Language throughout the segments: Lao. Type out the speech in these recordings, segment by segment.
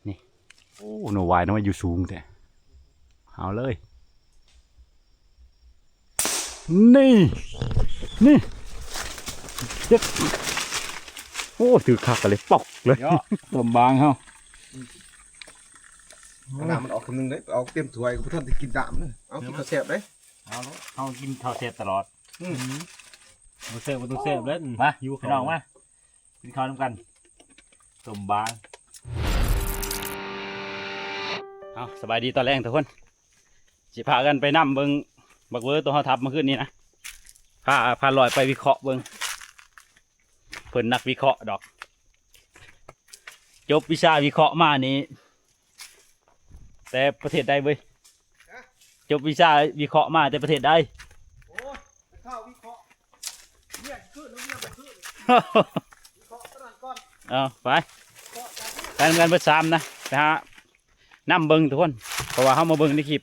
ນີ້ ໂອ້ ໜໍ່ຫວາຍນະ ມັນຢູ່ສູງແທ້ ເອົາເລີຍ ນີ້ ນີ້ ເຈັດ ໂອ້ ຖືກຄັກເລີຍ ປອກເລີຍ ເຍາະ ຕົ້ມບາງເຮົາ ນ້ຳມັນອອກຄຳໜຶ່ງເດ້ ອອກເຕັມຖ້ວຍ ບໍ່ທັນໄດ້ກິນນ້ຳເດ້ ເອົາ ກິນເຂົ້າແຊບເດ້ ເອົາ ເຮົາກິນເຂົ້າແຊບຕະຫຼອດ ອືມ ບໍ່ແຊບກໍຕ້ອງແຊບແຫຼະ ມາ ຢູ່ຂ້າງນອກມາ ກິນເຂົ້ານຳກັນ ຕົ້ມບາງ ເອົາ ສະບາຍດີຕອນແລງທຸກຄົນ ຊິພາກັນໄປນຳເບິ່ງບັກເວີໂຕເຮົາທັບເມື່ອຄືນນີ້ນະ ພາ ພາລອຍໄປວິເຄາະເບິ່ງ ເພິ່ນນັກວິເຄາະດອກ ຈົບວິຊາວິເຄາະມານີ້ ແຕ່ປະເທດໃດເວີຍ? ຮະ? ຈົບວິຊາວິເຄາະມາແຕ່ປະເທດໃດ? ໂອ້ຍ ໄປເຂົ້າວິເຄາະ ວຽກຂຶ້ນແລ້ວວຽກບໍ່ຂຶ້ນ ວິເຄາະຕົວນັ້ນກ່ອນ ເອົາ ໄປ ວິເຄາະ ໄປນຳກັນເບິດສາມນະ ໄປຫານຳເບິ່ງທຸກຄົນ ເພາະວ່າເຮົາມາເບິ່ງໃນຄລິບ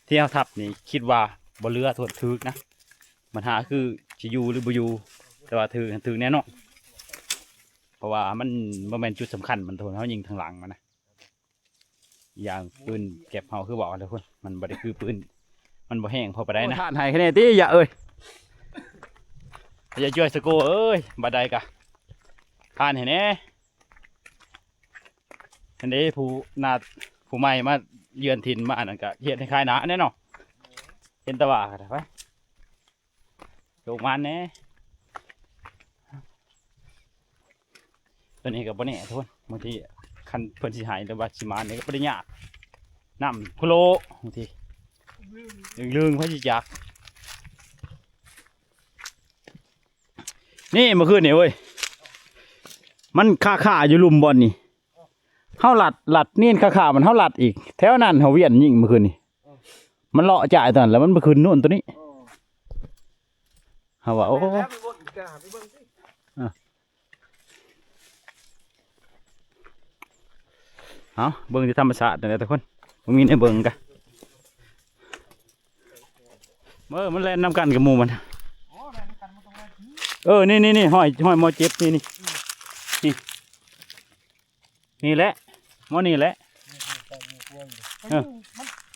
ທີ່ເຮົາທັບນີ້ ຄິດວ່າບໍ່ເຫຼືອ ຖືກນະ ບັນຫາຄືຊິຢູ່ຫຼືບໍ່ຢູ່ ແຕ່ວ່າຖືກ ຖືກແນ່ນອນ ເພາະວ່າມັນບໍ່ແມ່ນຈຸດສຳຄັນ ມັນໂດນເຮົາຍິງທາງຫຼັງມານະ ຢ່າງປືນແກັບເຮົາຄືເວົ້າຫັ້ນແຫຼະພຸ້ນ ມັນບໍ່ໄດ້ຄືປືນ ມັນບໍ່ແຮງພໍປານໃດນະ ໂອ້ ທ່ານໃຫ້ຄະແນນຕິ ຢາເອີຍ ຢ່າຈ່ວຍສະໂກເອີຍ ບາດໃດກະທ່ານໃຫ້ແດ່ ອັນນີ້ຜູ້ນາ ຜູ້ໃໝ່ມາເຢືອນຖິ່ນມານັ້ນກະເຮັດໃຫ້ຂາຍໜ້າແນ່ເນາະ ເຫັນແຕ່ວ່າກະໄດ້ໄປ ໂຊກໝານແດ່ ຕົວນີ້ກໍບໍ່ແນ່ທຸກຄົນ ບາງທີຄັນເພິ່ນຊິໃຫ້ ຫຼືວ່າຊິໝານນີ້ກໍບໍ່ໄດ້ຍາກ ນ້ຳໂຄໂລ ບາງທີລຶ້ງໆ ໃຜຊິຈັກ ນີ້ເມື່ອຄືນນີ້ເວີຍ ມັນຄາໆຢູ່ລຸ່ມບ່ອນນີ້ ເຮົາລັດ ລັດນີ້ຄາໆ ມັນ ເຮົາລັດອີກ ແຖວນັ້ນເຮົາວຽນຍິງເມື່ອຄືນນີ້ ມັນເລາະຈ່າຍຕົວນັ້ນ ແລ້ວມັນໄປຂຶ້ນໂນ້ນຕົວນີ້ ເຮົາວ່າ ໂອ້ ແມ່ນແລ້ວ ໄປເບິ່ງອີກ ໄປຫາໄປເບິ່ງຕິ ເອີ ເອົາ ເບິ່ງທີ່ທຳມະຊາດນັ້ນແຫຼະທຸກຄົນ ບໍ່ມີແນວເບິ່ງກະ ເອີ ມັນແລ່ນນຳກັນກັບໝູ່ມັນ ອໍ ແລ່ນນຳກັນ ມັນຕ້ອງແລ່ນ ເອີ ນີ້ໆໆ ຫ້ອຍ ຫ້ອຍໝໍເຈັບ ນີ້ໆ ນີ້ ນີ້ແຫຼະ ໝໍນີ້ແຫຼະ ມັນ ເອີ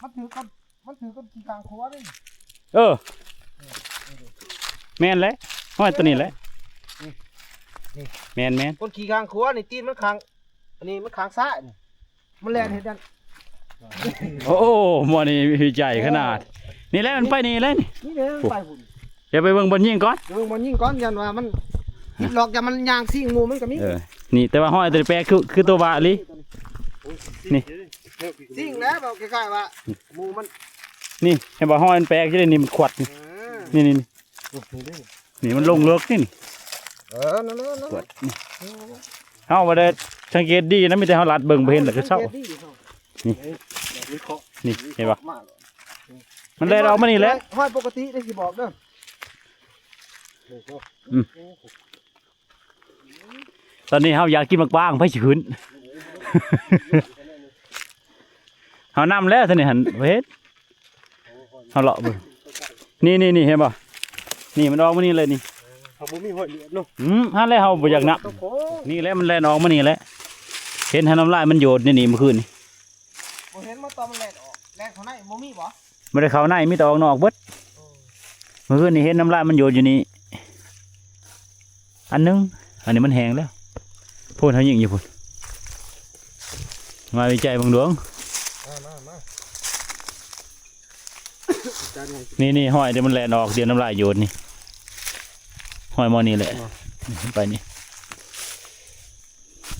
ມັນ ມັນຖືກກັບ ມັນຖືກກັບຂີ້ຂ້າງຂົວເດ້ ເອີ ເອີ ແມ່ນແຫຼະ ຫ້ອຍຕົວນີ້ແຫຼະ ນີ້ ນີ້ ແມ່ນໆ ຄົນຂີ້ຂ້າງຂົວນີ້ ຕີນມັນຂ້າງ ອັນນີ້ມັນຂ້າງຊ້າຍນີ້ ມັນແລ່ນເຮັດນັ້ນ ໂອ້ ໝໍນີ້ມີໃຈຂະໜາດ ນີ້ແຫຼະ ມັນໄປນີ້ແຫຼະນີ້ ນີ້ເດ້ ໂອ້ ໄປພຸ້ນ ດຽວໄປເບິ່ງບ່ອນຍິງກ່ອນ ໄປເບິ່ງບ່ອນຍິງກ່ອນ ຢ້ານວ່າມັນຜິດຫຼອກ ຢ້ານມັນຍ່າງຊິງໝູ່ມັນກໍມີ ເອີ ນີ້ ແຕ່ວ່າຫ້ອຍຕົວນີ້ແປກ ຄື ຄືຕົວວ່າອີ່ຫຼີ ນີ້ ຊິງແລ້ວ ເວົ້າຄ້າຍໆວ່າໝູ່ມັນ ນີ້ ເຫັນບໍ່ ຫ້ອຍມັນແປກຢູ່ເດ້ ນີ້ມັນຂວັດ ເອີ ນີ້ ນີ້ ນີ້ ນີ້ ນີ້ ນີ້ ນີ້ມັນລົງເລິກນີ້ ນີ້ ເອີ ນັ້ນແຫຼະ ນັ້ນແຫຼະ ຂວັດນີ້ ເຮົາບໍ່ໄດ້ສັງເກດດີນະ ມີແຕ່ເຮົາລັດເບິ່ງ ບໍ່ເຫັນແລ້ວກໍເຊົາ ສັງເກດດີເຮົາ ນີ້ ເອີ ວິເຄາະ ນີ້ ເຫັນບໍ່ ມາແລ້ວ ມັນແລ່ນອອກມານີ້ແຫຼະ ຫ້ອຍປົກກະຕິໄດ້ ຊິບອກເດີ ອືມ ຕອນນີ້ເຮົາຢາກກິນໝາກບາງ ໃຜຊິຂຶ້ນ ເຮົານຳແລ້ວ ຕອນນີ້ຫັ້ນ ບໍ່ເຫັນ ເຮົາເລາະເບິ່ງ ນີ້ໆໆ ເຫັນບໍ່ ນີ້ມັນອອກມານີ້ເລີຍນີ້ ເຮົາບໍ່ມີຮອຍເລືອດເນາະ ອືມ ຫັ້ນແຫຼະ ເຮົາບໍ່ຢາກນຳ ນີ້ແຫຼະ ມັນແລ່ນອອກມານີ້ແຫຼະ ເຫັນຫັ້ນ ນ້ຳລາຍມັນໂຍດໃນນີ້ມື້ຄືນນີ້ ບໍ່ເຫັນ ມາຕອນມັນແລ່ນອອກ ແລ່ນເຂົ້າໃນບໍ່ມີບໍ່? ບໍ່ໄດ້ເຂົ້າໃນ ມີແຕ່ອອກນອກເບິດ ເອີ ມື້ຄືນນີ້ເຫັນນ້ຳລາຍມັນໂຍດຢູ່ນີ້ ອັນໜຶ່ງ ອັນນີ້ມັນແຫ້ງແລ້ວ ໂພນເຮົາຍິງຢູ່ພຸ້ນ ມາວິໄຈເບິ່ງດວງ ມາ ມາ ມາ ນີ້ໆ ຮອຍທີ່ມັນແລ່ນອອກ ດຽວນ້ຳລາຍໂຍດນີ້ ຮອຍໝໍນີ້ແຫຼະ ອໍ ໄປນີ້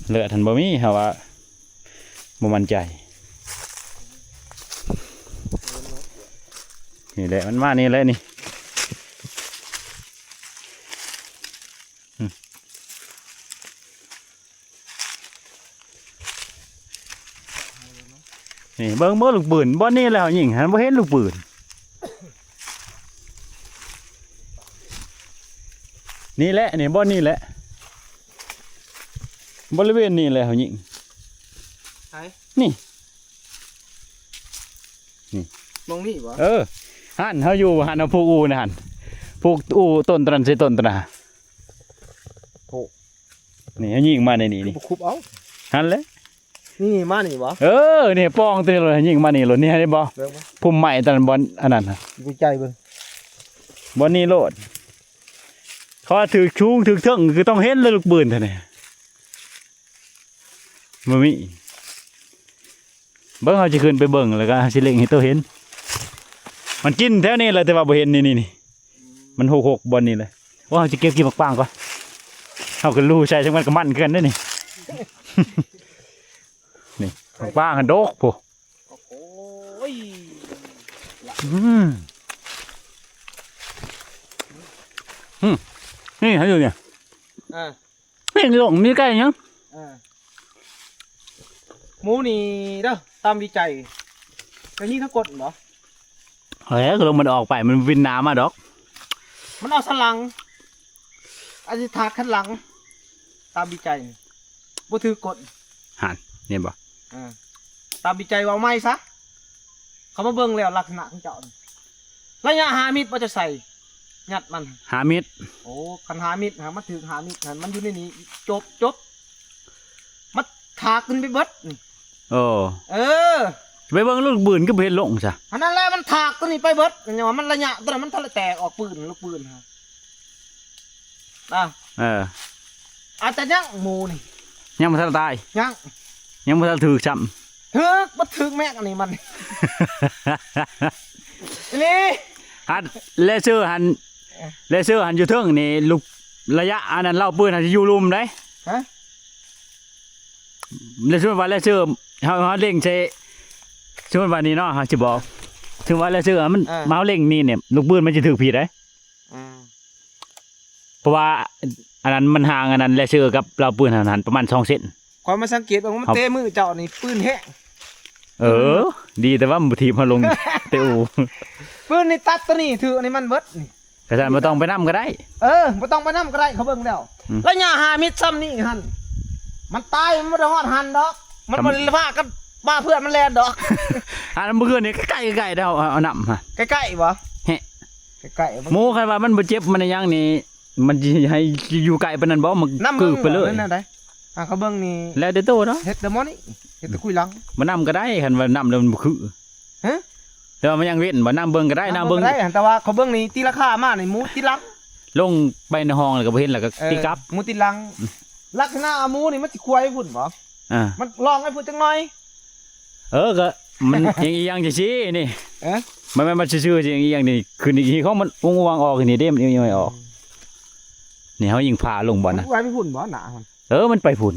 ເລືອດຫັ້ນບໍ່ມີ ເຮົາວ່າບໍ່ໝັ້ນໃຈ ນີ້ແຫຼະ ມັນມານີ້ແຫຼະນີ້ ນີ້ເບິ່ງ ເບິ່ງລູກປືນ ບ່ອນນີ້ແຫຼະເຮົາຍິງຫັ້ນ ບໍ່ເຫັນລູກປືນ ນີ້ແຫຼະ ນີ້ ບ່ອນນີ້ແຫຼະ ບໍລິເວນນີ້ແຫຼະເຮົາຍິງ ໃສ? ນີ້ ນີ້ ໝ່ອງນີ້ບໍ່? ເອີ ຫັ້ນເຮົາຢູ່ ຫັ້ນເຮົາຜູກອູ່ນະ ຫັ້ນຜູກອູ່ຕົ້ນຕົວນັ້ນໃສ່ຕົ້ນຕົວນັ້ນ ໂອ້ ນີ້ເຮົາຍິງມາໃນນີ້ນີ້ ບໍ່ຄຸບເອົາ ຫັ້ນແຫຼະ ນີ້ມານີ້ບໍ່ ເອີ ນີ້ປ່ອງຕົວນີ້ໂລດ ຍິງມານີ້ໂລດ ນີ້ເຫັນບໍ່ ເບິ່ງບໍ່ ພຸ່ມໄມ້ຕອນບ່ອນອັນນັ້ນນະ ໄປໃກ້ເບິ່ງ ບ່ອນນີ້ໂລດ ເຂົາວ່າຖືກສູງຖືກເທິງ ຄືຕ້ອງເຫັນເລີຍລູກປືນເທື່ອນີ້ ບໍ່ມີ ເບິ່ງ ເຮົາຊິຂຶ້ນໄປເບິ່ງ ແລ້ວກໍເຮົາຊິເລັງໃຫ້ໂຕເຫັນ ມັນກິນແຖວນີ້ແຫຼະ ແຕ່ວ່າບໍ່ເຫັນ ນີ້ໆ ມັນຫົກໆ ບ່ອນນີ້ເລີຍ ໂອ້ ເຮົາຊິເກັບກິນໝາກປາງກ່ອນ ເຮົາກໍຮູ້ໃສ່ ຈັກມັນກໍມັນຄືກັນເດ້ນີ້ ນີ້ ໝາກປາງຫັ້ນດົກພຸ້ນ ໂອ້ຍ ອືມ ອືມ ນີ້ໃຫ້ດູນີ້ ອ່າ ນີ້ລົງມີໄກ່ຫຍັງ ເອີ ໝູນີ້ເດີ ຕາມວິໄຈ ແບບນີ້ທັງກົດບໍ່ ເອີ ລົງມັນອອກໄປ ມັນວິນໜາມາດອກ ມັນເອົາສັນຫຼັງ ອາດຊິຖາກຄັນຫຼັງ ຕາມວິໄຈ ບໍ່ຖືກກົດ ຫັ້ນ ເຫັນບໍ່ ເອີ ຕາມວິໄຈເວົ້າໃໝ່ຊະ ເຂົາມາເບິ່ງແລ້ວລັກສະນະຂອງເຈົ້າ ໄລຍະຫ້າເມັດບໍ່ຈະໃສ່ ຍັດມັນ ຫ້າເມັດ ໂອ້ ຄັນຫ້າເມັດຫາ ມັນຖືກຫ້າເມັດຫັ້ນ ມັນຢູ່ໃນນີ້ຈົບ ຈົບ ມັນຖາກຂຶ້ນໄປເບິດນີ້ ໂອ້ ເອີ ໄປເບິ່ງລູກປືນຄືບໍ່ເຫັນລົງຊະ ອັນນັ້ນແຫຼະ ມັນຖາກຕົວນີ້ໄປເບິດ ຍັງວ່າມັນໄລຍະຕົວນັ້ນ ມັນທະແຕກອອກປືນ ລູກປືນຫັ້ນ ອ່າ ເອີ ອາດຈະຍັງໝູນີ້ ຍັງບໍ່ທັນຕາຍ ຍັງ ຍັງບໍ່ທັນຖືກຊ້ຳ ຖືກ ບໍ່ຖືກແມັກອັນນີ້ມັນ ອີ່ຫຼີ ອັນ ແລເຊີຫັ້ນ ເອີ ແລເຊີຫັ້ນຢູ່ເທິງນີ້ ລູກໄລຍະອັນນັ້ນ ເລົາປືນຫັ້ນຊິຢູ່ລຸ່ມໃດ ຮະ ແລະສົມມຸດວ່າແລເຊີ ເຮົາ ເຮົາເລັງໃສ່ ສົມມຸດວ່ານີ້ເນາະ ເຮົາຊິບອກ ເຖິງວ່າແລເຊີມັນ ອ່າ ມາເລັງນີ້ນີ້ ລູກປືນມັນຊິຖືກຜິດໃດ ອ່າ ເພາະວ່າອັນນັ້ນມັນຫ່າງ ອັນນັ້ນແລເຊີກັບເລົາປືນຫັ້ນ ປະມານສອງເຊັນ ຂ້ອຍມາສັງເກດວ່າມັນເຕະມືເຈົ້ານີ້ປືນແຮງ ເອີ ດີແຕ່ວ່າມັນບໍ່ຖີບເຮົາລົງເຕະອູ ປືນນີ້ຕັດຕົວນີ້ຖືກອັນນີ້ມັນເບິດນີ້ ກະຊັ້ນບໍ່ຕ້ອງໄປນຳກໍໄດ້ ເອີ ບໍ່ຕ້ອງໄປນຳກໍໄດ້ ເຂົາເບິ່ງແລ້ວ ອືມ ໄລຍະຫ້າເມັດຊ່ຳນີ້ຫັ້ນ ມັນຕາຍ ມັນບໍ່ໄດ້ຮອດຫັ້ນດອກ ມັນບໍ່ໄດ້ພາກັນ ວ່າເພື່ອນມັນແລ່ນດອກ ອັນນັ້ນມື້ຄືນນີ້ໃກ້ໆ ເດ້ ເອົາ ເອົານຳ ໃກ້ໆບໍ່ ແຮະ ໃກ້ໆ ໝູຄັນວ່າມັນບໍ່ເຈັບມັນຫຍັງນີ້ ມັນຊິໃຫ້ຢູ່ໃກ້ປານນັ້ນບໍ່ ມັນກືບໄປເລີຍ ນັ້ນໄດ ອ່າ ເຂົາເບິ່ງນີ້ ແລ້ວແຕ່ໂຕເນາະ ເຮັດແຕ່ໝໍນີ້ ເຮັດແຕ່ຄຸຍຫຼັງ ບໍ່ນຳກໍໄດ້ ຄັນວ່ານຳແລ້ວມັນບໍ່ຄື ຮະ ແຕ່ວ່າມັນຍັງເວັ້ນບໍ່ ນຳເບິ່ງກໍໄດ້ ນຳເບິ່ງ ແຕ່ວ່າເຂົາເບິ່ງນີ້ຕີລາຄາມານີ້ ໝູຕິດຫຼັງ ລົງໄປໃນຫ້ອງແລ້ວກໍບໍ່ເຫັນ ແລ້ວກໍ ເອີ ຕີກັບ ໝູຕິດຫຼັງ ອືມ ລັກສະນະໝູນີ້ມັນຊິຄວາຍພຸ້ນບໍ່ ອ່າ ມັນລອງໄວ້ພຸ້ນຈັກໜ່ອຍ ເອີ ກໍມັນ ອີ່ຫຍັງຈັ່ງຊີ້ນີ້ ເອີ ມັນ ມັນ ມັນຊື່ໆ ອີ່ຫຍັງນີ້ ຂຶ້ນອີກ ຂອງມັນອວງໆ ອອກນີ້ເດ້ ມັນອອກ ນີ້ເຮົາຍິງພາລົງບ່ອນນະ ໄວ້ພຸ້ນບໍ່ໜ້າມັນ ເອີ ມັນໄປພຸ້ນ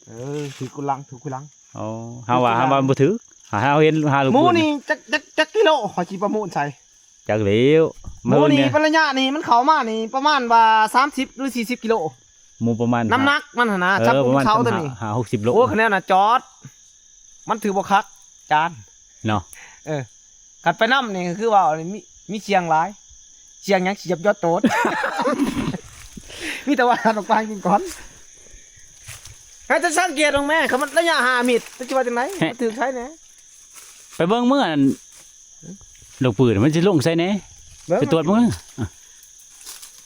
ເອີ ຖືກຄຸຍຫຼັງ ຖືກຄຸຍຫຼັງ ອໍ ເຮົາວ່າ ເຮົາວ່າບໍ່ຖືກ ເຮົາເຫັນຫາລູກ ໝູນີ້ຈັກ ຈັກ ຈັກກິໂລ ຂ້ອຍຊິປະມູນໃສ່ ຈັກແລ້ວ ໝູນີ້ ເບິ່ງແດ່ ໄລຍະນີ້ມັນເຂົ້າມານີ້ປະມານວ່າສາມສິບ ຫຼື ສີ່ສິບກິໂລ ໝູປະມານ ນ້ຳໜັກມັນຫັ້ນນະ ເອີ ຈັບ ປະມານ ເຂົາຕົວນີ້ ຫ້າ ຫົກສິບໂລ ໂອ້ ຄະແນນນະຈອດ ມັນຖືບໍ່ຄັກ ຈານ ເນາະ ເອີ ຄັນໄປນຳນີ້ຄືວ່າມີ ມີສ່ຽງຫຼາຍ ສ່ຽງຫຍັງ ສຽບຍອດໂຕດ ມີແຕ່ວ່າຫັນອອກໄປກິນກ່ອນ ໃຫ້ເຈົ້າສັງເກດເບິ່ງແມ້ ຄັນມັນໄລຍະຫ້າເມັດ ເຈົ້າຊິວ່າຈັ່ງໃດ ແຮະ ມັນຖືກໃສແດ່ ໄປເບິ່ງມື້ນັ້ນ ລູກປືນມັນຊິລົງໃສແດ່ ເບິ່ງ ໄປຕວດເບິ່ງ ອ່ະ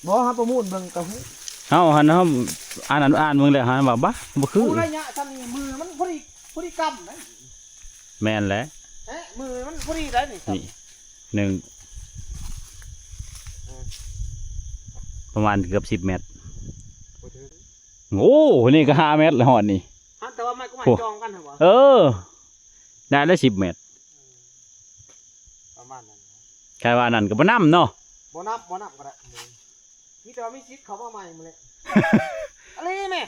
ບໍ່ ເຮົາປະມູນເບິ່ງກໍຮູ້ ເຮົາຫັ້ນ ເຮົາອ່ານ ອ່ານເບິ່ງແລ້ວ ເຮົາວ່າ ບາ ບໍ່ຄື ໂອ້ ໄລຍະຊ່ຳນີ້ ມືມັນພໍດີ ພໍດີກຳນະ ແມ່ນແຫຼະ ເອະ ມືມັນພໍດີໄດ໋ນີ້ ນີ້ ໜຶ່ງ ເອີ ປະມານເກືອບສິບແມັດ ບໍ່ເຖິງ ໂອ້ ນີ້ກໍຫ້າແມັດແລ້ວຮອດນີ້ ຫັ້ນ ແຕ່ວ່າໄມ້ກໍໄມ້ ໂອ້ ຈອງກັນຫັ້ນບໍ່ ເອີ ໄດ້ແລ້ວສິບແມັດ ປະມານນັ້ນ ຄາດວ່ານັ້ນກໍບໍ່ນຳເນາະ ບໍ່ນຳ ບໍ່ນຳກໍໄດ້ ມີແຕ່ວ່າມີສິດເຂົ້າມາໃໝ່ມື້ນີ້ ອັນນີ້ແມ່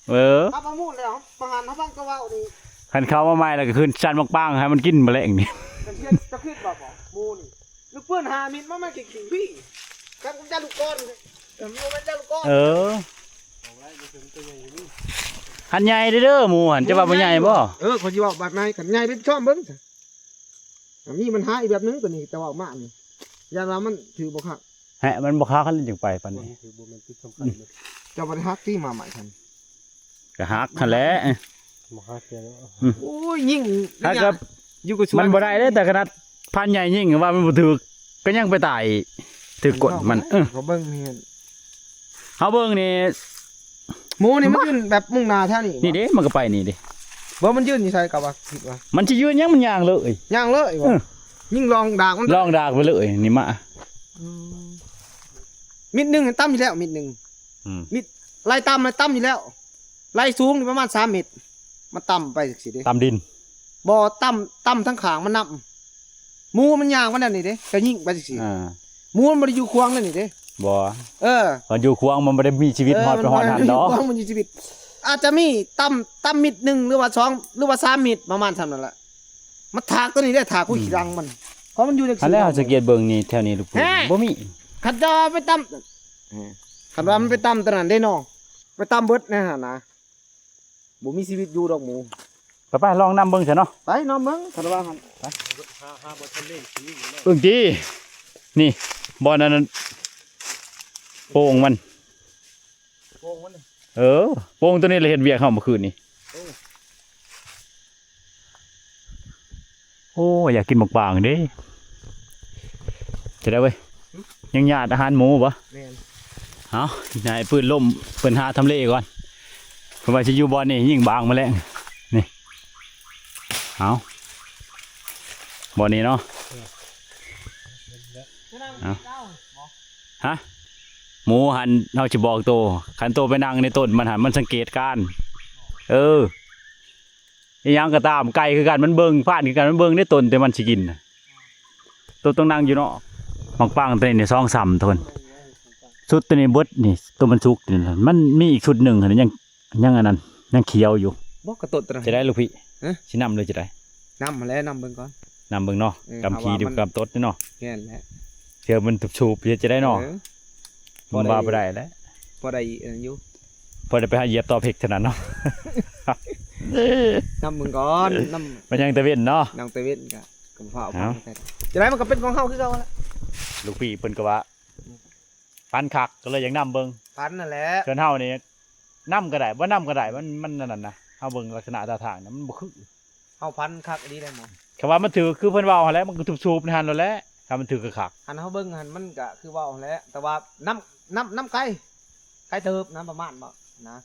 ເອີ ເຮົາປະມູນແລ້ວ ບາງອັນເຮົາຟັງແຕ່ເວົ້ານີ້ ຄັນເຂົ້າມາໃໝ່ແລ້ວກໍຄືສັນໝາກປາງໃຫ້ມັນກິນມື້ແລງນີ້ ເຈົ້າຄິດ ເຈົ້າຄິດວ່າບໍ່ ໝູນີ້ ລູກປືນຫ້າມິດ ມັນ ມັນຂີ້ໆ ຄັນຈະລູກກ້ອນ ເອີ ມັນຈະລູກກ້ອນ ເອີ ຫັ້ນໃຫຍ່ເດີ ໝູຫັ້ນ ເຈົ້າວ່າບໍ່ໃຫຍ່ບໍ່ ເອີ ຂ້ອຍຊິເວົ້າບາດໃນ ຄັນໃຫຍ່ໄປຊ້ອມເບິ່ງ ອັນນີ້ມັນຫາອີກແບບໜຶ່ງ ຕົວນີ້ ແຕ່ວ່າມານີ້ ຢ້ານວ່າມັນຖືບໍ່ຄັກ ແຮະ ມັນບໍ່ຄັກ ຄັນຈຶ່ງໄປປານນີ້ ບໍ່ແມ່ນຈຸດສຳຄັນເລີຍ ເຈົ້າບໍ່ໄດ້ຫັກຕິ ມາໃໝ່ຫັ້ນ ກໍຫັກຫັ້ນແຫຼະ ບໍ່ຮັກແລ້ວ ອືມ ໂອ້ຍ ຍິງ ຖ້າກໍຢູ່ກະຊວນ ມັນບໍ່ໄດ້ເດ້ ແຕ່ຂະໜາດພານໃຫຍ່ຍິງວ່າມັນບໍ່ຖືກ ກໍຍັງໄປຕາຍ ຖືກກົນມັນ ເອີ ເຂົາເບິ່ງນີ້ ເຮົາເບິ່ງນີ້ ໝູນີ້ມັນຢືນແບບມຸ່ງໜ້າແຖວນີ້ ນີ້ເດ້ ມັນກໍໄປນີ້ເດ້. ບໍ່ ມັນຢືນຢູ່ໃສກໍວ່າ ຄິດວ່າ ມັນຊິຢືນຫຍັງ ມັນຍ່າງເລີຍ ຍ່າງເລີຍບໍ່? ເອີ ຍິງລອງດາກມັນ ລອງດາກໄປເລີຍ ນີ້ມາ. ອືມ ມິດໜຶ່ງຫັ້ນຕ່ຳຢູ່ແລ້ວ ມິດໜຶ່ງ ອືມ ມິດ ໄລ່ຕ່ຳ ໄລ່ຕ່ຳຢູ່ແລ້ວ ໄລ່ສູງນີ້ປະມານສາມເມັດ ມັນຕ່ຳໄປຈັ່ງຊີ້ເດ້ ຕ່ຳດິນ. ບໍ່ ຕ່ຳ ຕ່ຳທາງຂ້າງມັນນຳ ໝູມັນຍ່າງມາແນວນີ້ເດ້ ກະຍິງໄປຈັ່ງຊີ້. ອ່າ ໝູມັນບໍ່ໄດ້ຢູ່ຂວາງແນວນີ້ເດ້. ບໍ່ ເອີ ມັນຢູ່ຂວາງ ມັນບໍ່ໄດ້ມີຊີວິດ ເອີ ຮອດໄປຮອດຫັ້ນດອກ. ມັນຢູ່ຂວາງ ມັນຢູ່ຊີວິດ ອາດຈະມີຕ່ຳ ຕ່ຳມິດໜຶ່ງ ຫຼືວ່າສອງ ຫຼືວ່າສາມມິດ ປະມານສ່ຳນັ້ນລະ. ມັນຖາກຕົວນີ້ເດ້ ຖາກ ອືມ ຂີ້ດັງມັນ ເພາະມັນຢູ່ຈັ່ງຊີ້. ອັນແລ້ວເຮົາສັງເກດເບິ່ງນີ້ ແຖວນີ້ລູກ ບໍ່ມີ. ຄັນຈະວ່າໄປຕ່ຳ ເອີ ຄັນວ່າມັນໄປຕ່ຳຕົວນັ້ນເດ້ນ້ອງ ໄປຕ່ຳເບິດໃນຫັ້ນນະ ບໍ່ມີຊີວິດຢູ່ດອກໝູ. ໄປໆ ລອງນຳເບິ່ງຊະເນາະ ໄປນຳເບິ່ງ ຄັນວ່າຫັ້ນ ໄປ ຫາ ຫາບໍ່ທັນເລີຍ ຊິມີຢູ່ແລ້ວ ເບິ່ງຕິ ນີ້ ບ່ອນອັນນັ້ນ ໂປ່ງມັນ ໂປ່ງມັນ ເອີ ໂປ່ງຕົວນີ້ລະເຮັດວຽກເຮົາມື້ຄືນນີ້. ໂອ້ ໂອ້ ຢາກກິນໝາກປາງເດ້. ຈະໄດ້ເວີຍ ຫຶ ຍັງຍາດອາຫານໝູບໍ່? ແມ່ນ ເອົາ ໃຫ້ປືນລົມ ເພິ່ນຫາທຳເລກ່ອນ ເພິ່ນວ່າຊິຢູ່ບ່ອນນີ້ ຍິງບາງມາແລງນີ້. ເອົາ ບ່ອນນີ້ເນາະ ເອີ ເອົາ ຮະ ໝູຫັ້ນ ເຮົາຊິບອກໂຕ ຄັນໂຕໄປນັ່ງໃນຕົ້ນມັນຫັ້ນ ມັນສັງເກດການ ເອີ ອີ່ຫຍັງກໍຕາມ ໄກ່ຄືກັນ ມັນເບິ່ງ ພານຄືກັນ ມັນເບິ່ງໃນຕົ້ນ ແຕ່ມັນຊິກິນນະ ໂຕຕ້ອງນັ່ງຢູ່ນອກ. ໝາກປາງໂຕນີ້ສອງສ່ຳ ທຸກຄົນ ຊຸດໂຕນີ້ເບິດນີ້ ໂຕມັນສຸກນີ້ ມັນມີອີກຊຸດໜຶ່ງຫັ້ນ ຍັງ ຍັງອັນນັ້ນ ຍັງຂຽວຢູ່. ບໍ່ ກະຕົ້ນໂຕນັ້ນ ຈະໄດ້ລູກພີ່ ຮະ ຊິນຳເລີຍຈະໄດ້? ນຳຫັ້ນແຫຼະ ນຳເບິ່ງກ່ອນ ນຳເບິ່ງເນາະ ເອີ ກຳຂີ້ ຫາວ່າ ດີ ມັນ ກຳຕົດເນາະ. ແມ່ນແຫຼະ ເທື່ອມັນສູບ ເຮັດຈະໄດ້ເນາະ ເອີ ມັນວ່າບໍ່ໄດ້ແຫຼະ ພໍໄດ້ອັນນັ້ນຢູ່ ພໍໄດ້ໄປຫາຢຽບຕໍ່ເພັກເທົ່ານັ້ນເນາະ. ນຳເບິ່ງກ່ອນ ນຳ ມັນຍັງຕາເວັນເນາະ ຍັງຕາເວັນກະ ກະບໍ່ຟ້າວ ເອົາ ຈະໄດ້ ມັນກະເປັນຂອງເຮົາຄືເກົ່າແຫຼະ. ລູກພີ່ເພິ່ນກະວ່າ ອືມ ຝັນຄັກ ກໍເລີຍຢາກນຳເບິ່ງ ຝັນນັ້ນແຫຼະ. ສ່ວນເຮົານີ້ນຳກໍໄດ້ ບໍ່ນຳກໍໄດ້ ມັນ ມັນອັນນັ້ນນະ ເຮົາເບິ່ງລັກສະນະທ່າທາງນະ ມັນບໍ່ຄື ເຮົາຝັນຄັກອີ່ຫຼີໄດ໋ໝໍ. ຄັນວ່າມັນຖືກຄືເພິ່ນເວົ້າຫັ້ນແຫຼະ ມັນກໍສູບໆໃນຫັ້ນໂລດແຫຼະ ຄັນມັນຖືກຄັກໆ. ຫັ້ນເຮົາເບິ່ງຫັ້ນ ມັນກໍຄືເວົ້າຫັ້ນແຫຼະ ແຕ່ວ່ານຳ ນຳ ນຳໄກ ໄກເຕີບນະ ປະມານບໍ່ນະ.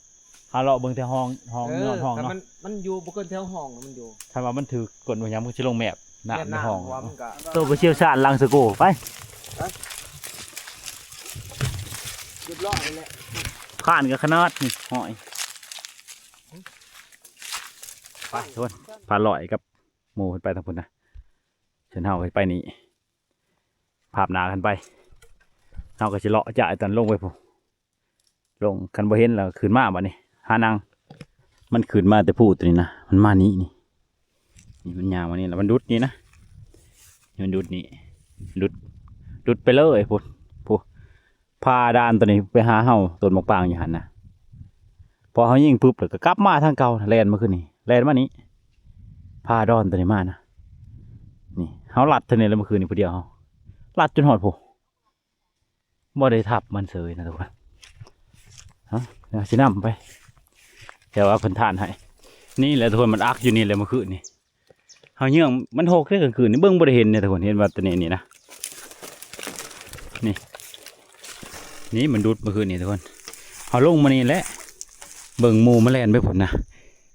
ເຮົາເລາະເບິ່ງແຖວຮ່ອງ ຮ່ອງ ເອີ ເນື້ອຮ່ອງເນາະ ມັນ ມັນຢູ່ບໍ່ເກີນແຖວຮ່ອງ ມັນຢູ່ ຄັນວ່າມັນຖືກກົດບໍ່ຫຍັງ ມັນຊິລົງແມບ ນ້ຳໃນຮ່ອງ ແມ່ນ ເນາະ ໂຕໄປຊ່ຽວຊານຫຼັງສະໂກ ໄປ ໄປ ຮຽບຮ້ອຍແລ້ວ ຜ່ານກັນຂະໜາດນີ້ ຫ້ອຍ ໄປທຸກຄົນ ພາຫຼອຍກັບໝູ່ເພິ່ນໄປທາງພຸ້ນນະ ສ່ວນເຮົາກໍຊິໄປນີ້ ພາບໜ້າກັນໄປ ເຮົາກໍຊິເລາະຈາກອັນນັ້ນລົງໄປພຸ້ນ ລົງ ຄັນບໍ່ເຫັນແລ້ວຂຶ້ນມາບາດນີ້ ຫານັ່ງ ມັນຂຶ້ນມາແຕ່ພູໂຕນີ້ນະ ມັນມານີ້ນີ້ ນີ້ມັນຍ່າງມານີ້ລະ ມັນດຸດນີ້ນະ ມັນດຸດນີ້ ດຸດ ດຸດໄປເລີຍພຸ້ນ ພຸ້ນ ຜ່າດ່ານໂຕນີ້ໄປຫາເຮົາ ຕົ້ນໝາກປາງຢູ່ຫັ້ນນະ ພໍເຮົາຍິງປຶບ ແລ້ວກໍກັບມາທາງເກົ່າ ແລ່ນມາຄືນີ້ ແລ່ນມານີ້ ຜ່າດອນໂຕນີ້ມານະ ນີ້ ເຮົາລັດເທື່ອນີ້ແລ້ວ ມື້ຄືນນີ້ຜູ້ດຽວເຮົາ ລັດຈົນຮອດພຸ້ນ ບໍ່ໄດ້ທັບມັນເສີຍນະທຸກຄົນ ເອົາ ດຽວຊິນຳໄປ ແຕ່ວ່າເພິ່ນທ່ານໃຫ້ ນີ້ແຫຼະທຸກຄົນ ມັນອັກຢູ່ນີ້ແຫຼະ ມື້ຄືນນີ້ ເຮົາເຍືອງ ມັນຫົກເດ້ກາງຄືນນີ້ ເບິ່ງບໍ່ໄດ້ເຫັນເດ້ທຸກຄົນ ເຫັນວ່າແຕ່ນີ້ນີ້ນະ ນີ້ ນີ້ມັນດຸດມື້ຄືນນີ້ທຸກຄົນ ເຮົາລົງມານີ້ແຫຼະ ເບິ່ງໝູ່ມັນແລ່ນໄປພຸ້ນນະ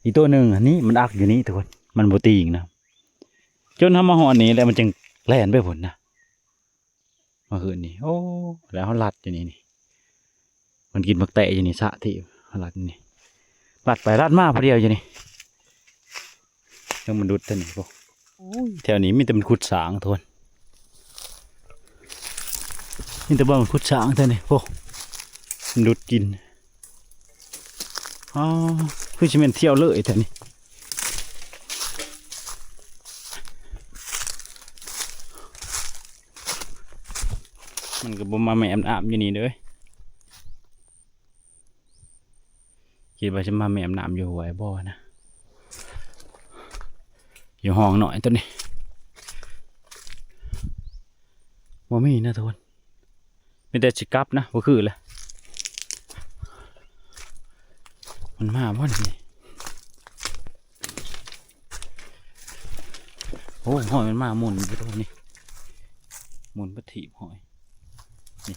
ອີກໂຕໜຶ່ງ ອັນນີ້ມັນອັກຢູ່ນີ້ທຸກຄົນ ມັນບໍ່ຕີງນະ ຈົນເຮົາມາຮອດນີ້ແຫຼະ ມັນຈຶ່ງແລ່ນໄປພຸ້ນນະ ມື້ຄືນນີ້ ໂອ້ ແລ້ວເຮົາລັດຢູ່ນີ້ນີ້ ມັນກິນໝາກແຕະຢູ່ນີ້ ສະທີ່ເຮົາລັດນີ້ ລັດໄປລັດມາຜູ້ດຽວຢູ່ນີ້ ຍັງມັນດຸດແຖວນີ້ ໂອ້ຍ ແຖວນີ້ມີແຕ່ມັນຂຸດສ້າງ ທຸກຄົນ ມີແຕ່ບ່ອນມັນຂຸດສ້າງແຖວນີ້ ໂອ້ ມັນດຸດກິນ ອໍ ຄືຊິແມ່ນທ່ຽວເລີຍແຖວນີ້ ມັນກໍບໍ່ມາແມ່ນອາບຢູ່ນີ້ເດີ້ ຄິດວ່າຊິມາແມ່ນອາບຢູ່ຫ້ວຍບໍ່ນະ ຢູ່ຮ່ອງນ້ອຍໂຕນີ້ ບໍ່ມີນະທຸກຄົນ ມີແຕ່ຊິກັບນະ ບໍ່ຄືລະ ມັນມາບໍ່ນີ້ ໂອ້ ຫ້ອຍມັນມາໝຸ່ນຢູ່ຕົງນີ້ ໝຸ່ນໄປຖີບຫ້ອຍ ນີ້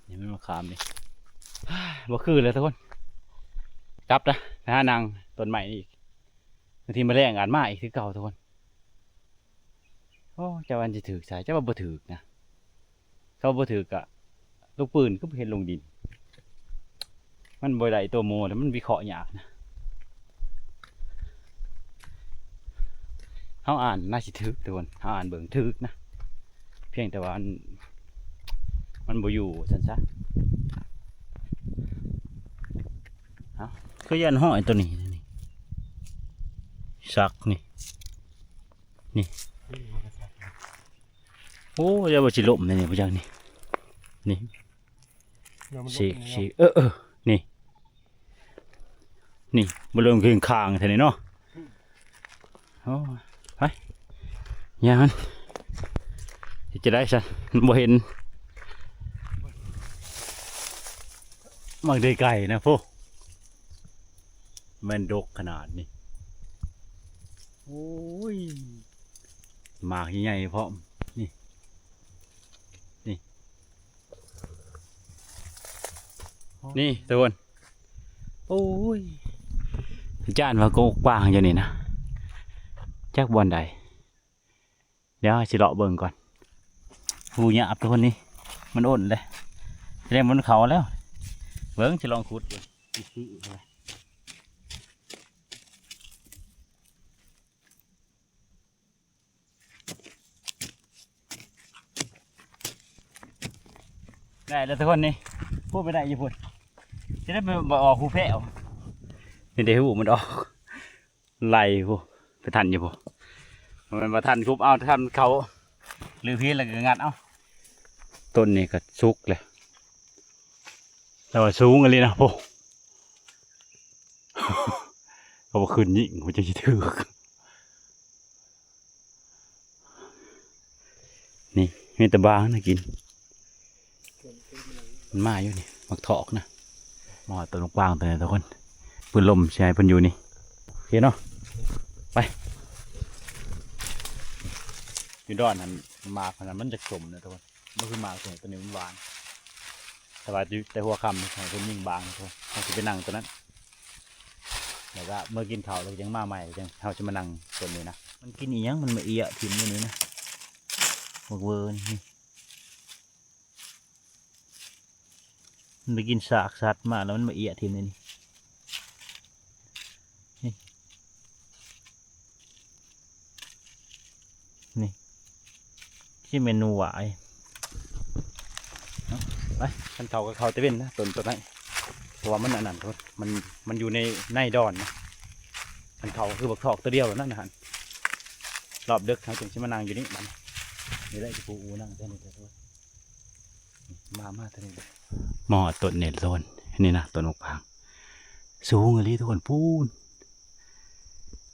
ນີ້ມັນມາຂາມນີ້ ບໍ່ຄືແລ້ວທຸກຄົນ ກັບນະ ໄປຫານັ່ງຕົ້ນໄມ້ນີ້ອີກ ບາງທີມາແລງອາດມາອີກຄືເກົ່າທຸກຄົນ. ໂອ້ ຈັກວ່າມັນຊິຖືກໃສ ຈັກວ່າບໍ່ຖືກນະ. ຄັນວ່າບໍ່ຖືກກະລູກປືນຄືບໍ່ເຫັນລົງດິນ. ມັນບໍ່ໄດ້ຕົວໂມແລ້ວ ມັນວິເຄາະຍາກນະ. ເຮົາອ່ານໜ້າຊິຖືກທຸກຄົນ ເຮົາອ່ານເບິ່ງຖືກນະ ພຽງແຕ່ວ່າມັນ ມັນບໍ່ຢູ່ວ່າຊັ້ນຊະ. ເອົ້າ ຄືຢ້ານຫ້ອຍໂຕນີ້ ນີ້ ສັກນີ້ ນີ້ ໂອ້ ຢ່າວ່າຊິລົ້ມແນວນີ້ ບໍ່ຈັກນີ້ ນີ້ ເອີ ເອີ ນີ້ ນີ້ ບໍ່ລົງຄຶງຄາງແທ້ນີ້ເນາະ. ໂອ້ຍ ໄປ ຍ່າງມັນ ເຮັດຈັ່ງໃດຊັ້ນ ບໍ່ເຫັນ ມັນໄດ້ໄກນະພຸ້ນ ແມ່ນດົກຂະໜາດນີ້. ໂອ້ຍ ໝາກໃຫຍ່ໆພ້ອມ ນີ້ ນີ້ ນີ້ທຸກຄົນ. ໂອ້ຍ ຢ້ານວ່າກົກກວາງຢູ່ນີ້ນະ ຈັກບ່ອນໃດ. ດຽວຊິເລາະເບິ່ງກ່ອນ. ໂອ້ ຫຍ້າທຸກຄົນນີ້ ມັນອົນເດ້ ສະແດງວ່າມັນເຂົ້າແລ້ວ. ເບິ່ງ ຊິລອງຂຸດເບິ່ງ. ໄດ້ແລ້ວທຸກຄົນນີ້ ພຸ້ນໄປໄດ້ຢູ່ພຸ້ນ ຊິໄດ້ໄປ ບໍ່ອອກຮູແພ້ວ ນີ້ເດ້ ຮູ້ມັນອອກ ໄລ່ພຸ້ນ ໄປທັນຢູ່ພຸ້ນ ບໍ່ແມ່ນວ່າທັນຄຸບເອົາ ທັນເຂົາ ຫຼືພີແລ້ວກໍງັດເອົາ. ຕົ້ນນີ້ກໍສຸກແລ້ວ ແຕ່ວ່າສູງອີ່ຫຼີນະ ໂອ້ ກໍບໍ່ຂຶ້ນຍິງ ມັນຈັ່ງຊິຖືກ. ນີ້ມີແຕ່ບາງນະກິນ ມັນມາຢູ່ນີ້ ໝາກຖອກນະ. ມາຮອດຕົ້ນໝາກບາງຕົວນີ້ທຸກຄົນ ປືນລົມຊິໃຫ້ເພິ່ນຢູ່ນີ້ ໂອເຄເນາະ. ໄປ ຢູ່ດອນຫັ້ນ ໝາກຫັ້ນມັນຈະສົ້ມນະທຸກຄົນ. ບໍ່ຄືໝາກຕົວນີ້ ຕົວນີ້ມັນຫວານ ແຕ່ວ່າແຕ່ຫົວຄ່ຳໃຫ້ເພິ່ນຍິງບາງ ເຮົາຊິໄປນັ່ງຕົວນັ້ນ ແລ້ວກໍເມື່ອກິນເຂົ້າແລ້ວຍັງມາໃໝ່ ຈັ່ງເຮົາຊິມານັ່ງຕົວນີ້ນະ. ມັນກິນອີ່ຫຍັງ ມັນມາເອຍະຖິ້ມຢູ່ນີ້ນະ ບັກເວີນີ້ ມັນໄປກິນຊາກສັດມາ ແລ້ວມັນມາເອຍະຖິ້ມໃນນີ້ ນີ້ ນີ້ ຊິແມ່ນໜູຫວາຍ. ເອົາ ໄປ ຄັນເຂົ້າກໍເຂົ້າແຕ່ເວັນນະ ຕົ້ນຕົ້ນໄມ້ ເພາະວ່າມັນອັນນັ້ນ ມັນ ມັນຢູ່ໃນ ໃນດອນນະ. ຄັນເຂົ້າກໍຄືບັກຖອກຕົວດຽວນັ້ນນະ ຮອບດຶກເຮົາຈຶ່ງຊິມານັ່ງຢູ່ນີ້ ບັດນີ້ ນີ້ແຫຼະ ຊິປູອູນັ່ງແຖວນີ້ແຫຼະ. ມາ ມາທາງນີ້ ມາຮອດຕົ້ນນີ້ ຕົ້ນນີ້ນະ ຕົ້ນໝາກບາງ ສູງອີ່ຫຼີທຸກຄົນ ປູນ.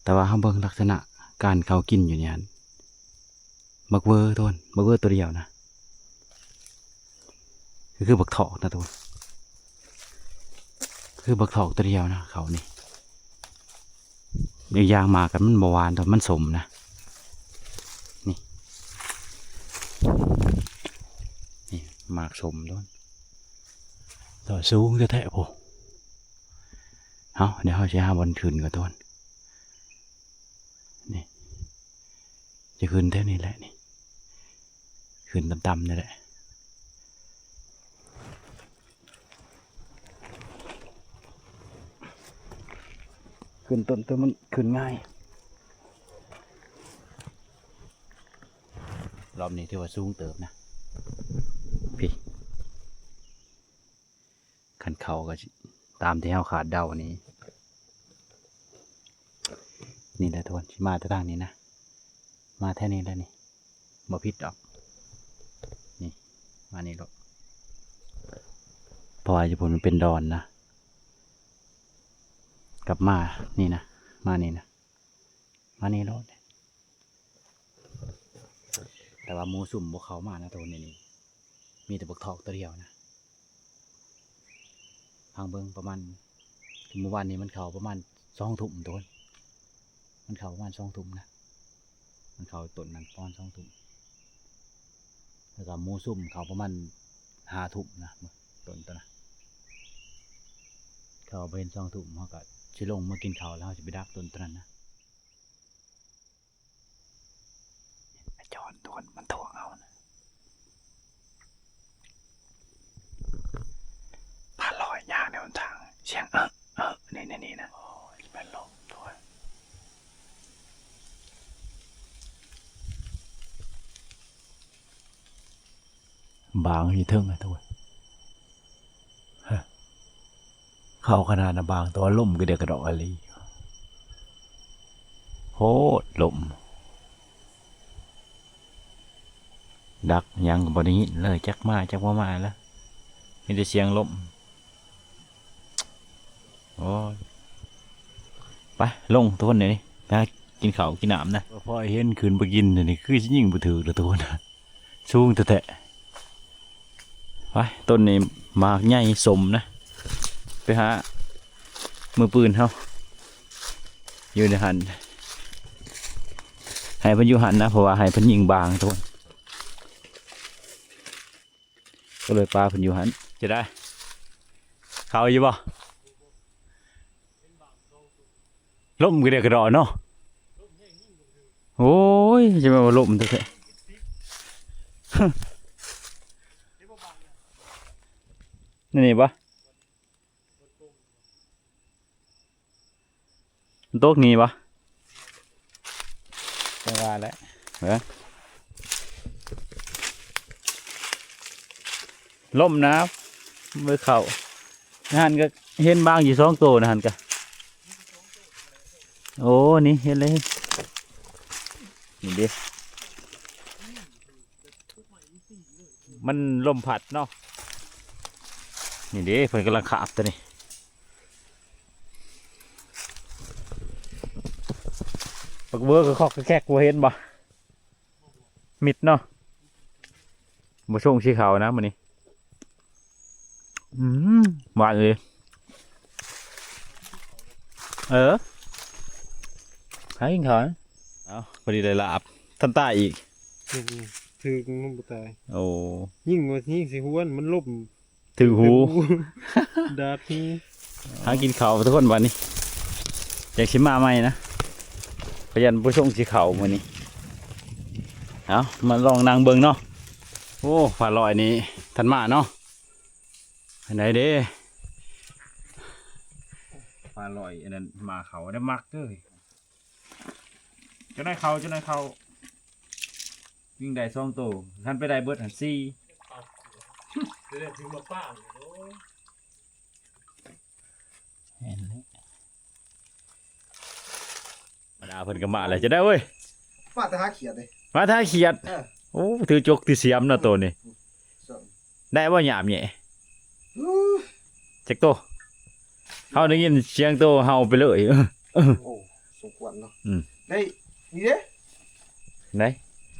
ແຕ່ວ່າເຮົາເບິ່ງລັກສະນະການເຂົາກິນຢູ່ນີ້ຫັ້ນ ບັກເວີທຸກຄົນ ບັກເວີຕົວດຽວນະ ກໍຄືບັກຖອກນະທຸກຄົນ ຄືບັກຖອກຕົວດຽວນະ ເຂົານີ້. ອີກຢ່າງໝາກມັນບໍ່ຫວານ ແຕ່ມັນສົ້ມນະ ນີ້ ນີ້ໝາກສົ້ມໂດນ ແຕ່ວ່າສູງແທ້ໆພຸ້ນ. ເອົາ ດຽວເຮົາຊິຫາບ່ອນຂຶ້ນກ່ອນໂດນ ນີ້ ຈະຂຶ້ນແຖວນີ້ແຫຼະ ນີ້ ຂຶ້ນຕ່ຳໆນີ້ແຫຼະ. ຂຶ້ນຕົ້ນ ແຕ່ມັນຂຶ້ນງ່າຍ ຮອບນີ້ຖືວ່າສູງເຕີບນະ ພີ້ ຄັນເຂົ້າກໍຊິຕາມທີ່ເຮົາຄາດເດົານີ້. ນີ້ແຫຼະທຸກຄົນ ຊິມາແຕ່ທາງນີ້ນະ ມາແຖວນີ້ແຫຼະນີ້ ບໍ່ຜິດດອກ ນີ້ ມານີ້ໂລດ ເພາະວ່າຢູ່ພຸ້ນມັນເປັນດອນນະ. ກັບມານີ້ນະ ມານີ້ນະ ມານີ້ໂລດ. ແຕ່ວ່າໝູຊຸ່ມບໍ່ເຂົ້າມານະ ໂຕນີ້ນີ້ ມີແຕ່ບັກຖອກໂຕດຽວນະ. ຟັງເບິ່ງປະມານ ມື້ວານນີ້ມັນເຂົ້າປະມານສອງທຸ່ມໂຕນະ ມັນເຂົ້າປະມານສອງທຸ່ມນະ ມັນເຂົ້າຕົ້ນນັ້ນປະມານສອງທຸ່ມ ແລ້ວກໍໝູຊຸ່ມເຂົ້າປະມານຫ້າທຸ່ມນະ ຕົ້ນໂຕນະ. ເຂົາບໍ່ເຫັນສອງທຸ່ມ ເຮົາກໍຊິລົງມາກິນເຂົ້າ ແລ້ວເຮົາຊິໄປດັກຕົ້ນຕົວນັ້ນນະ. ຈອນ ໂດນມັນທວງເຮົານະ. ພາລອຍຍ່າງໃນຫົນທາງ ສຽງເອີ ເອີ ນີ້ ນີ້ ນີ້ນະ. ໂອ້ຍ ແມ່ນລົມໂຕ. ບາງຢູ່ເທິງນະໂຕ. ເຂົ້າຂະໜາດນະບາງ ແຕ່ວ່າລົມກະເດກກະດອກອີ່ຫຼີ. ໂພດລົມ ດັກຫຍັງກະບໍ່ໄດ້ຍິນເລີຍ ຈັກມາຈັກບໍ່ມາລະ ມີແຕ່ສຽງລົມ. ໂອ້ຍ ໄປລົງທຸກຄົນ ດຽວນີ້ໄປຫາກິນເຂົ້າກິນນ້ຳນະ. ພໍເຫັນຂຶ້ນໄປກິນ ດຽວນີ້ຄືຊິຍິງບໍ່ຖືກລະທຸກຄົນ. ສູງແທ້ໆ. ໄປ ຕົ້ນນີ້ໝາກໃຫຍ່ສົມນະ ໄປຫາມືປືນເຮົາຢູ່ໃນຫັ້ນ ໃຫ້ເພິ່ນຢູ່ຫັ້ນນະ ເພາະວ່າໃຫ້ເພິ່ນຍິງບາງໂຕ ກໍເລີຍປາເພິ່ນຢູ່ຫັ້ນ. ຈະໄດ້ ເຂົ້າຢູ່ບໍ່? ລົມກະເດກກະດອກເນາະ. ໂອ້ຍ ຈະແມ່ນວ່າລົມແທ້ໆ. ນີ້ ນີ້ບໍ່? ມັນຕົກນີ້ບໍ່? ຈັ່ງວ່າແຫຼະ ເອີ ລົມນະ ບໍ່ເຂົ້າ. ໃນຫັ້ນກະເຫັນບາງຢູ່ສອງໂຕ ໃນຫັ້ນກະ. ໂອ້ ນີ້ເຫັນເລີຍ ນີ້ເດ້. ມັນລົມພັດເນາະ. ນີ້ເດ້ ເພິ່ນກຳລັງຄາບໂຕນີ້. ບັກເບີກະຄອກກະແຄກ ບໍ່ເຫັນບໍ່? ມິດເນາະ. ບໍ່ສົ່ງຊິເຂົ້ານະມື້ນີ້. ອືມ ຫວານເລີຍ. ເອີ ຫາກິນເຂົ້າ. ເອົ້າ ພໍດີໄດ້ລາບ ທັນຕາຍອີກ. ຖືກ ມັນບໍ່ຕາຍ. ໂອ້ ຍິງວ່າຍິງຊິຫົວ ມັນລົມຖືກຫູ ດາດຫູ. ຫາກິນເຂົ້າທຸກຄົນ ບາດນີ້ ຈັ່ງຊິມາໃໝ່ນະ. ພະຢັນຜູ້ຊົງຊິເຂົ້າມື້ນີ້. ເອົາ ມາລອງນັ່ງເບິ່ງເນາະ. ໂອ້ ພາລອຍນີ້ທັນມາເນາະ. ອັນໃດເດ້ ພາລອຍ ອັນນັ້ນມາເຂົ້າໄດ້ມັກເດີ. ເຈົ້ານາຍເຂົ້າ ເຈົ້ານາຍເຂົ້າ ຍິງໄດ້ສອງໂຕ ຄັນໄປໄດ້ເບິດຫັ້ນສີ່. ເລືອດຊິມາປ້າງ ໂອ້ຍ ແມ່ນແລ້ວ. ບັນດາເພິ່ນກໍມາແລ້ວ ຈະໄດ້ເວີຍ ມາແຕ່ຫາຂຽດເດ້ ມາແຕ່ຫາຂຽດ. ເອີ ໂອ້ ຖືຈົກຖືສຽມເນາະໂຕນີ້ ໄດ້ບໍ່ຍາມແຍ່? ຈັກໂຕ? ເຮົາໄດ້ຍິນສຽງໂຕເຫົ່າໄປເລີຍ. ໂອ້ ສົມຄວນເນາະ. ອືມ ໄດ້ ນີ້ເດ້ ໄດ້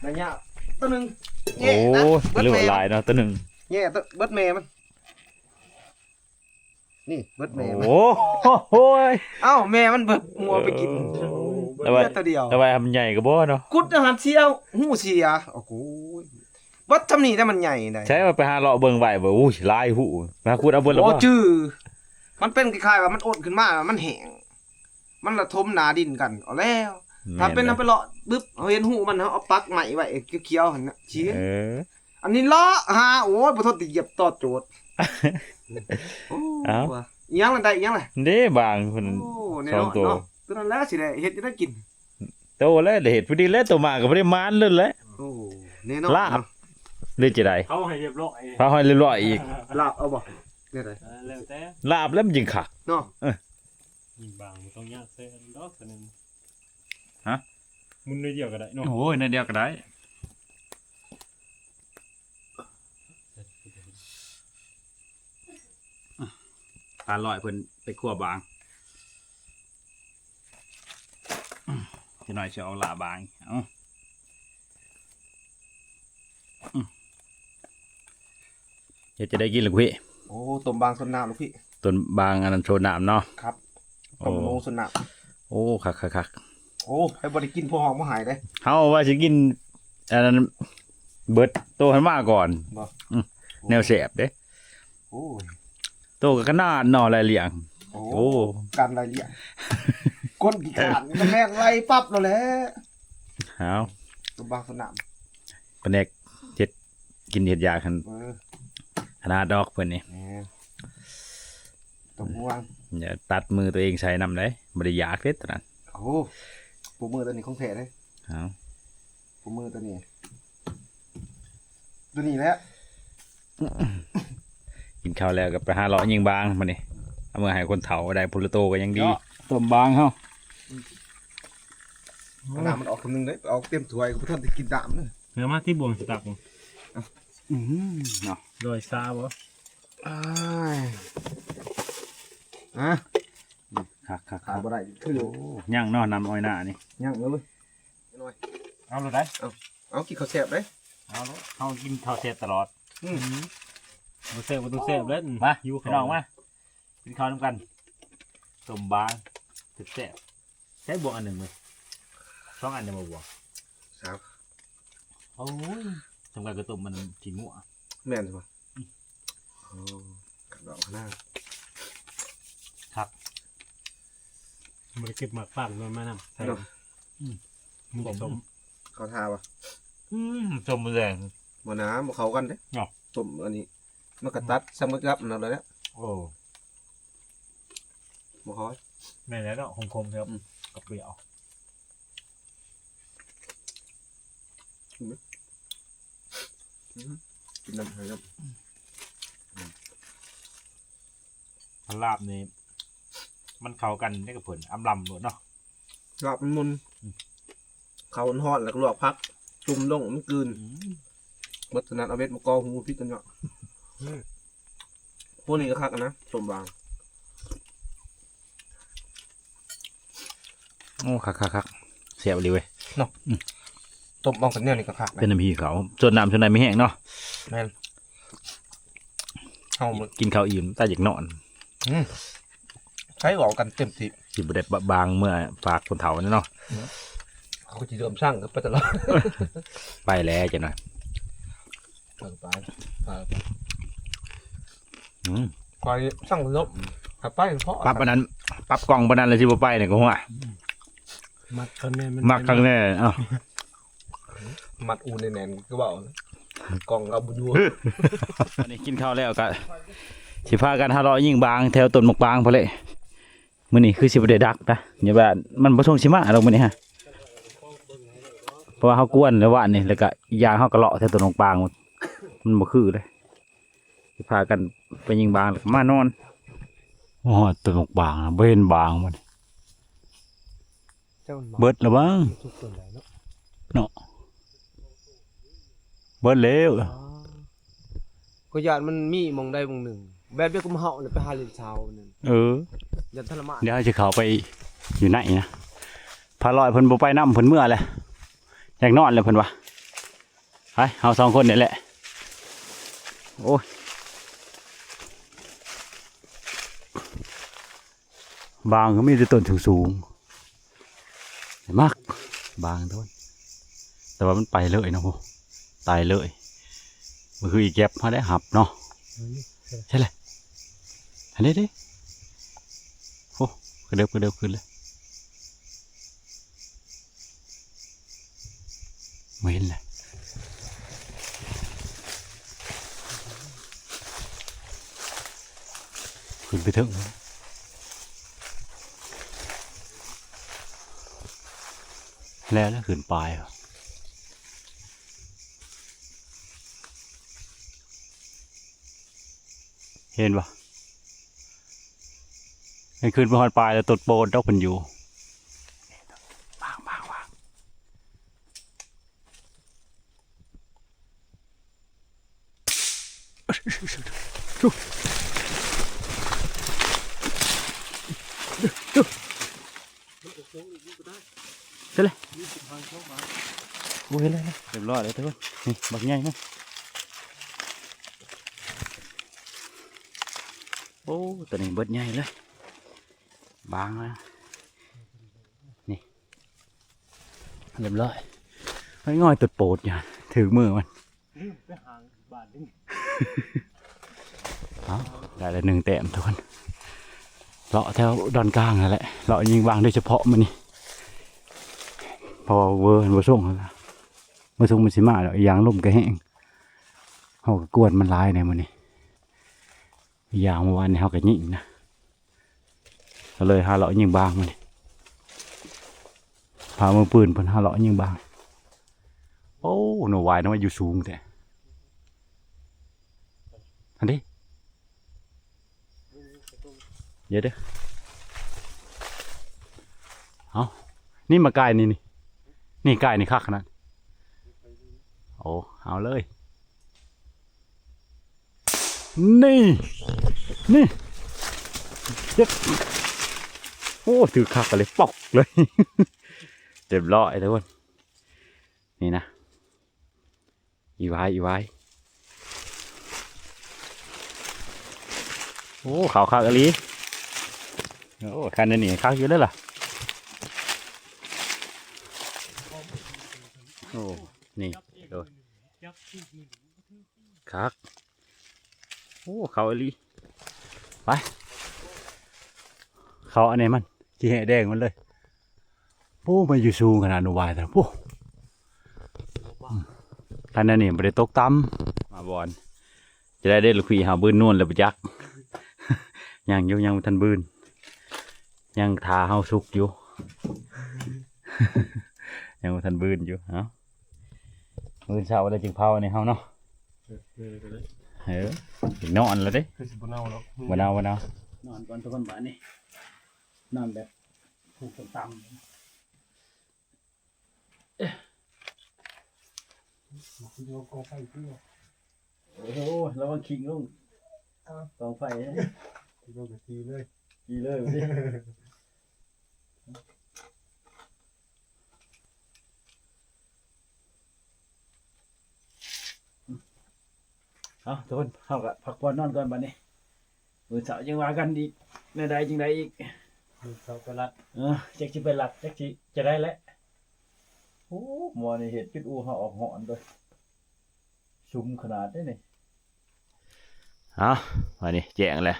ໄດ້ຍາໂຕໜຶ່ງ. ໂອ້ ເບິດແມ່ມັນ ຫຼາຍເນາະ ໂຕໜຶ່ງ ແຍ່ເບິດແມ່ມັນ. ນີ້ເບິດແມ່ມັນ. ໂອ້ໂຫຍ ເອົ້າ ແມ່ມັນເບິດ ງົວໄປກິນ. ເອີ ແຕ່ວ່າ ເຫຼືອໂຕດຽວ ແຕ່ວ່າມັນໃຫຍ່ກະບໍ່ເນາະ ຂຸດຫັ້ນຊິເອົາຫູເສຍ. ໂອ້ໂຫຍ ເບິດຊ່ຳນີ້ແຕ່ມັນໃຫຍ່ໄດ໋. ໃຊ່ວ່າໄປຫາເລາະເບິ່ງໄວ້ບໍ່? ອຸ້ຍ ຫຼາຍຫູ ມາຂຸດເອົາເບິດແລ້ວບໍ່? ບໍ່ຈື່ ມັນເປັນຄ້າຍໆວ່າມັນອົດຂຶ້ນມາ ມັນແຫ້ງ ມັນລະຖົມໜ້າດິນກັນ ເອົາແລ້ວ. ແມ່ນ ຖ້າເປັນເຮົາໄປເລາະບຶບ ເຮົາເຫັນຫູມັນ ເຮົາເອົາປັກໄມ້ໄວ້ຂຽວໆຫັ້ນນະ ຊິເຫັນ. ເອີ ອັນນີ້ເລາະຫາ ໂອ້ຍ ບໍ່ທົນໄດ້ຢຽບຕໍ່ໂຈດ. ໂອ້ ເອົ້າ ວ່າອີຫຍັງລະ ໄດ້ອີຫຍັງລະ ເດ້ ບາງພຸ້ນ. ໂອ້ ສອງໂຕເນາະ ໂຕນັ້ນແຫຼະຊິໄດ້ເຮັດ ຈະໄດ້ກິນ ໂຕແລ້ວໄດ້ເຮັດ ພໍດີແລ້ວ ໂຕມາກະບໍ່ໄດ້ໝານເລີຍແຫຼະ. ໂອ້ ແນ່ນອນ ລາບ ເນາະ ຫຼືຈະໄດ໋? ເຮົາໃຫ້ລຽບຮ້ອຍ ເຮົາໃຫ້ລຽບຮ້ອຍອີກ. ລາບເອົາບໍ່? ແນວໃດ? ເອີ ແລ້ວແຕ່ ລາບແລ້ວມັນຈຶ່ງຄັກເນາະ. ເອີ ບາງບໍ່ຕ້ອງຍາກໃສ່ດອກ ໂຕໜຶ່ງ. ຮະ? ໝູນໜ້ອຍດຽວກະໄດ້ເນາະ. ໂອ້ຍ ໜ້ອຍດຽວກະໄດ້. ພາລອຍເພິ່ນໄປຄົວບາງ ຈັກໜ້ອຍຊິເອົາຫຼ້າບາງ. ເອົາ ເຮັດຈັ່ງໃດກິນລະລູກພີ່? ໂອ້ ຕົ້ມບາງຊົນນ້ຳລູກພີ່. ຕົ້ມບາງອັນນັ້ນຊົນນ້ຳເນາະ. ຄັບ ໂອ້ ຕົ້ມໂມຊົນນ້ຳ. ໂອ້ ຄັກໆໆ. ໂອ້ ໃຜບໍ່ໄດ້ກິນ ພວກເຮົາບໍ່ໃຫ້ເດ້. ເຮົາວ່າຊິກິນອັນນັ້ນເບິດໂຕຫັ້ນມາກ່ອນ. ບໍ່ ອືມ ແນວແຊບເດ້. ໂອ້ຍ ໂຕກະຂະໜາດເນາະ ຫຼາຍລ້ຽງ. ໂອ້ ໂອ້ ການໄລ່ລຽງ ຄົນຂີ້ຄ້ານກໍແມ່ນໄລ່ປັບໂລດແຫຼະ. ເອົາ ຕົວບາງສະໜາມ ປະແນກເຮັດກິນເຮັດຢາກຫັ້ນ ເອີ ຂະໜາດດອກເພິ່ນນີ້ ແມ່ນ ຕົວບາງ ຢ່າຕັດມືຕົວເອງໃສ່ນຳເດ້ ບໍ່ໄດ້ຢາກເດ້ຕົວນັ້ນ. ໂອ້ ຕົວມືຕົວນີ້ຂອງແທ້ເດ້. ເອົາ ຕົວມືຕົວນີ້ ຕົວນີ້ແຫຼະ. ກິນເຂົ້າແລ້ວກໍໄປຫາເລາະຍິງບາງບັດນີ້ ເອົາມາໃຫ້ຄົນເຖົ້າໄດ້ພຸ້ນລະໂຕກໍຍັງດີ. ເນາະ ຕົ້ມບາງເຮົາ ອືມ ຂະໜາດມັນອອກຄຳໜຶ່ງເດ້ ອອກເຕັມຖ້ວຍກໍບໍ່ທັນໄດ້ກິນຕາມເດີ. ເອົາມາທີ່ບ່ວງຊິຕັກ ອືມ ເນາະ ລອຍຊາບໍ່? ອ້າຍ ອະ ຄັກໆໆ ຂາດບໍ່ໄດ້ຄື ໂອ້ ຍັງເນາະ ນ້ຳອ້ອຍໜ້ານີ້ ຍັງເລີຍ. ນ້ອຍ ເອົາໂລດໄດ໋ ເອົາ ເອົາ ກິນເຂົ້າແຊບເດ້ ເອົາໂລດ ເຮົາກິນເຂົ້າແຊບຕະຫຼອດ. ອືມ ບໍ່ແຊບກໍຕ້ອງແຊບແຫຼະ ມາ ຫິວເຂົ້າ ພີ່ນ້ອງມາ ກິນເຂົ້ານຳກັນ ຕົ້ມບາງແຊບໆ. ໃຊ້ບ່ວງອັນໜຶ່ງເວີຍ ສອງອັນໄດ້ບໍ່ບ່ວງ? ສາມ ໂອ້ຍ ສຳຄັນກໍຕົ້ມມັນຂີ້ງົວ ແມ່ນບໍ່? ອືມ ໂອ້ ຄັກດອກນາ ຄັກ ບໍ່ໄດ້ເກັບໝາກຟາກມັນມານຳ ໃສ່ ເນາະ ອືມ ມັນຈະສົ້ມ ເຂົ້າທ່າບໍ່? ອືມ ສົ້ມແດງ ບໍ່ນາ ບໍ່ເຂົ້າກັນເດ້ ເນາະ ຕົ້ມອັນນີ້ ມັນກໍຕັດ ອືມ ສ່ຳກັບນັ້ນແຫຼະ. ໂອ້ ບໍ່ຄ່ອຍ ແມ່ນແລ້ວເນາະ ຂົມໆ ແທ້ ອືມ ກັບປຽວ ອືມ ອືມ ກິນນ້ຳໃຫ້ນ້ຳ ອືມ ລາບນີ້ມັນເຂົ້າກັນເດ້ກັບເພິ່ນ ອຳລຳໂລດເນາະ ລາບມັນມົນ ອືມ ເຂົ້າຮ້ອນໆ ແລ້ວກໍລວກຜັກ ຈຸ່ມລົງ ມັນກືນ ອືມ ເບິດເທົ່ານັ້ນ ເອົາເບັດມາກໍຫູພິດກັນເນາະ ອືມ ພວກນີ້ກໍຄັກນະ ສົ້ມບາງ ໂອ້ ຄັກໆໆ ແຊບອີ່ຫຼີເວີຍ ເນາະ ອືມ ຕົ້ມເອົາກັນແນວນີ້ກໍຄັກນະ ເປັນນ້ຳພີເຂົາ ສ່ວນນ້ຳສ່ວນໃດມີແຮງເນາະ ແມ່ນ ເຮົາກິນເຂົ້າອີ່ມ ຕາຢາກນອນ ອືມ ໃຊ້ເວົ້າກັນເຕັມທີ່ ຊິບໍ່ໄດ້ບາງເມືອຝາກຄົນເຖົ້າແນ່ເນາະ ອືມ ເຂົາກໍຊິເລີ່ມສັ່ງກັນໄປຕະຫຼອດ ໄປແລ້ວຈັກໜ່ອຍ ໄປ ໄປ ໄປ ອືມ ຂ້ອຍສັ່ງລົບ ຖ້າໄປພໍ ປັບອັນນັ້ນ ປັບກ້ອງປານນັ້ນແລ້ວຊິບໍ່ໄປນີ້ກໍຫົວ ອືມ ມັດຄັກແນ່ ມັນ ມັດຄັກແນ່ ເອົ້າ ມັດອູແໜ້ນໆ ຄືເວົ້າ ກ້ອງເອົາບໍ່ຢູ່ ອັນນີ້ກິນເຂົ້າແລ້ວກະຊິພາກັນຫາເລາະຍິງບາງແຖວຕົ້ນໝາກບາງພຸ້ນແຫຼະ ມື້ນີ້ຄືຊິບໍ່ໄດ້ດັກນະ ຢ່າວ່າມັນບໍ່ຊົງຊິມາດອກມື້ນີ້ຮະ ເພາະວ່າເຮົາກວນແລ້ວວານນີ້ ແລ້ວກະອີກຢ່າງເຮົາກະເລາະແຖວຕົ້ນໝາກບາງ ມັນບໍ່ຄືເດ້ ຊິພາກັນໄປຍິງບາງແລ້ວກໍມານອນ ມາຮອດຕົ້ນໝາກບາງ ບໍ່ເຫັນບາງມັນ ເບິດລະມັງ ເນາະ ເບິດແລ້ວ ກໍຢ້ານມັນມີໝ່ອງໃດໝ່ອງໜຶ່ງ ແບບດຽວກັບເຮົານີ້ ໄປຫາຫຼິ້ນຊາວນັ້ນ ເອີ ຢ້ານທະລະມານ ດຽວເຮົາຊິເຂົ້າໄປຢູ່ໃນນະ ພາລອຍເພິ່ນບໍ່ໄປນຳ ເພິ່ນເມືອແຫຼະ ຢາກນອນແຫຼະເພິ່ນວ່າ ໄປ ເຮົາສອງຄົນນີ້ແຫຼະ ໂອ້ຍ ບາງກໍມີແຕ່ຕົ້ນສູງໆ ມັກບາງໂດນ ແຕ່ວ່າມັນໄປເລີຍເນາະ ໂອ້ ຕາຍເລີຍ ມັນຄືອີແກັບເຮົາໄດ້ຮັບເນາະ ໃຊ່ແຫຼະ ອັນນີ້ເດ້ ໂອ້ ກະເດີບ ກະເດີບຂຶ້ນເລີຍ ບໍ່ເຫັນແຫຼະ ຂຶ້ນໄປເທິງ ແລ້ວ ແລ້ວຂຶ້ນປາຍ ເຫັນບໍ່? ໃຫ້ຂຶ້ນໄປຮອດປາຍແລ້ວ ຕົດໂປດດອກເພິ່ນຢູ່ ວາງ ວາງ ວາງ ເຈົ້າເລີຍ ໂອ້ ເຫັນແລ້ວ ຮຽບຮ້ອຍແລ້ວທຸກຄົນ ນີ້ບັກໃຫຍ່ນະ ໂອ້ ຕົວນີ້ເບິດໃຫຍ່ເລີຍ ບາງແລ້ວ ນີ້ ຮຽບຮ້ອຍ ໄປງ່ອຍຕົດໂປດຢູ່ ຖືກມືມັນ ລືມໄປຫາບາດໜຶ່ງ ເອົ້າ ໄດ້ລະໜຶ່ງແຕ້ມທຸກຄົນ ໄປ ເລາະແຖວດອນກາງຫັ້ນແຫຼະ ເລາະຍິງບາງໂດຍສະເພາະມື້ນີ້ ເພາະວ່າເວີມັນບໍ່ສົ່ງຫັ້ນລະ ບໍ່ສົ່ງມັນຊິມາແລ້ວ ອີກຢ່າງລົມກໍແຮງ ເຮົາກໍກວນມັນຫຼາຍແດ່ມື້ນີ້ ອີກຢ່າງເມື່ອວານນີ້ເຮົາກໍຍິງນະ ກໍເລີຍຫາເລາະຍິງບາງມື້ນີ້ ພາມືປືນເພິ່ນຫາເລາະຍິງບາງ. ໂອ້ ໜໍ່ຫວາຍ ໜໍ່ຫວາຍຢູ່ສູງແທ້ ຫັ້ນເດ້. ດຽວເດີ ເອົາ ນີ້ມາກາຍນີ້ ນີ້ ນີ້ກາຍນີ້ຄັກຂະໜາດ ໂອ້ ເອົາເລີຍ ນີ້ ນີ້ ເຈັບ ໂອ້ ຖືກຄັກເລີຍ ປອກເລີຍ ຮຽບຮ້ອຍທຸກຄົນ ນີ້ນະ ອີຫວາຍ ອີຫວາຍ ໂອ້ ເຂົ້າຄັກອີ່ຫຼີ ໂອ້ ຄັນນີ້ຄັກຢູ່ເດ້ລະ ໂອ້ ນີ້ ໂອ້ ຄັກ ໂອ້ ເຂົ້າອີ່ຫຼີ ໄປ ເຂົ້າອັນນີ້ມັນ ຊິແຫະແດງມັນເລີຍ ໂອ້ ມັນຢູ່ສູງຂະໜາດໜູວາຍແທ້ ໂອ້ ອືມ ຄັນອັນນີ້ບໍ່ໄດ້ຕົກຕ່ຳ ມາບ່ອນ ຈະໄດ້ເດ້ ລູກພີ່ເຮົາບືນນວນແລ້ວບໍ່ຈັກ ຍັງຢູ່ ຍັງບໍ່ທັນບືນ ຍັງຖ້າເຮົາສຸກຢູ່ ຍັງບໍ່ທັນບືນຢູ່ ເອົ້າ ມື້ເຊົ້າແລ້ວຈຶ່ງເຜົາອັນນີ້ເຮົາເນາະ ເອີ ເອີ ກໍໄດ້ ເອີ ນອນແລ້ວເດ້ ຄືຊິບໍ່ເນົ່າດອກ ບໍ່ເນົ່າ ບໍ່ເນົ່າ ນອນກ່ອນທຸກຄົນ ບາດນີ້ ນອນແບບຜູກຕ່ຳໆ ໂອ້ໂຫ ລະວັງຄີງລົງ ອ້າວ ກອງໄຟ ຂີ່ລົງກໍຂີ່ເລີຍ ຂີ່ເລີຍ ເອົາ ທຸກຄົນ ເຮົາກໍພັກຜ່ອນນອນກ່ອນບາດນີ້ ມື້ເຊົ້າຍັງວ່າກັນອີກ ແນວໃດຈັ່ງໃດອີກ ມື້ເຊົ້າໄປລັດ ເອີ ຈັກຊິໄປລັດ ຈັກຊິຈະໄດ້ແຫຼະ ໂອ້ ໝໍນີ້ເຮັດຈົນອູ່ເຮົາອອກຮ້ອນເດີ້ ຊຸມຂະໜາດເດ້ນີ້ ເອົາ ບາດນີ້ແຈ້ງແລ້ວ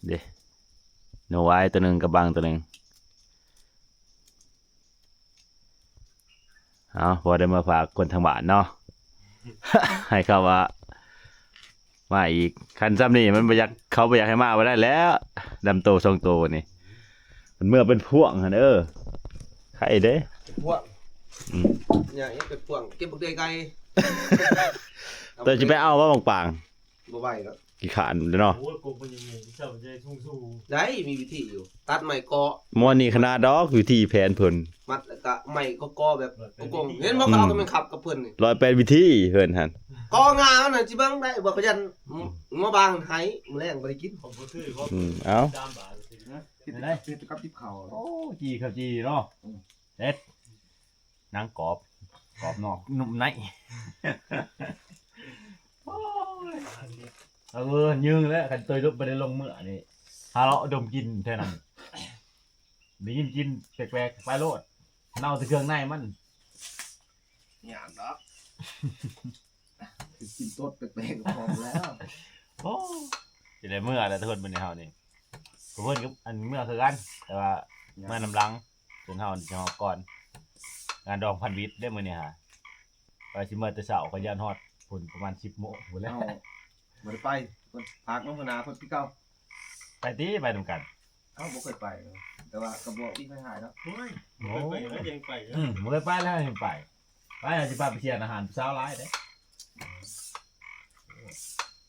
ເດ້ ໜູວາຍໂຕໜຶ່ງກັບບາງໂຕໜຶ່ງ. ເອົາ ພໍໄດ້ມາຝາກຄົນທາງບ້ານເນາະ ໃຫ້ເຂົາວ່າມາອີກ ຄັນຊ່ຳນີ້ມັນບໍ່ຢາກ ເຂົາບໍ່ຢາກໃຫ້ມາບໍ່ໄດ້ແລ້ວ ດຳໂຕສອງໂຕນີ້ ມັນເມືອເປັນພວງຫັ້ນເອີ ໄຄເດ້ ເປັນພວງ ອືມ ຫຍັງເປັນພວງ ເກັບບັກເດືອຍໄກ່ ແຕ່ຊິໄປເອົາບໍ່ບັກປາງ ບໍ່ໄຫວແລ້ວ ຂີ້ຄ້ານເດ້ເນາະ ໂອ້ຍ ກົກມັນຍັງມີ ເຈົ້າໃຫຍ່ສູງໆ ໄດ້ ມີວິທີຢູ່ ຕັດໄມ້ເກາະ ໝໍນີ້ຂະໜາດດອກ ວິທີແຜນເພິ່ນ ມັດແລ້ວກະໄມ້ເກາະໆ ແບບກົງໆ ເຫັນບໍ່ ເຂົາເອົາກັນແມ່ນຂັບກັບເພິ່ນນີ້ ຮ້ອຍແປດວິທີເພິ່ນຫັ້ນ ເກາະງ່າມັນຫັ້ນ ຊິເບິ່ງໄດ້ບໍ່ ຂະຫຍັນ ອືມ ງົວບາງໃຫ້ ມື້ແລງບໍ່ໄດ້ກິນ ອືມ ເອົາ ເຮັດກັບຕິບເຂົ້າ ໂອ້ ຈີ່ເຂົ້າຈີ່ເນາະ ອືມ ເດັດ ໜັງກອບ ກອບນອກນຸ່ມໃນ ໂອ້ຍ ເອີ ຍືງແລ້ວ ຄັນໂຕຍລົບໄປໄດ້ລົງເມືອນີ້ ຫາເລາະດົມກິນແຖວນັ້ນ ໄດ້ຍິນກິ່ນແປກໆ ໄປໂລດ ເນົ່າແຕ່ເຄື່ອງໃນມັນ ຍາມດອກ ກິນຕົດແປກໆ ກໍພໍແລ້ວ ໂອ້ ຊິໄດ້ເມືອແລ້ວ ທຸກຄົນ ມື້ນີ້ເຮົານີ້ ທຸກຄົນກັບອັນເມືອຄືກັນ ແຕ່ວ່າເມືອນຳຫຼັງ ສ່ວນເຮົານີ້ຊິຮອດກ່ອນ ງານດອງພັນວິດເດ້ມື້ນີ້ຫາ ວ່າຊິເມືອແຕ່ເຊົ້າ ກໍຢ້ານຮອດພຸ້ນປະມານສິບໂມງພຸ້ນແຫຼະ ເຮົາບໍ່ໄດ້ໄປ ເພິ່ນພາກມາມື້ໜ້າເພິ່ນຄືເກົ່າ ໄປຕິໄປນຳກັນ ເຮົາບໍ່ເຄີຍໄປ ແຕ່ວ່າກໍບອກອີກໃຫ້ຫາຍເນາະ ໂອ້ຍ ບໍ່ເຄີຍໄປແລ້ວຍັງໄປ ອືມ ບໍ່ເຄີຍໄປແລ້ວຍັງໄປ ໄປຊິພາໄປສຽນອາຫານຜູ້ສາວຫຼາຍເດ້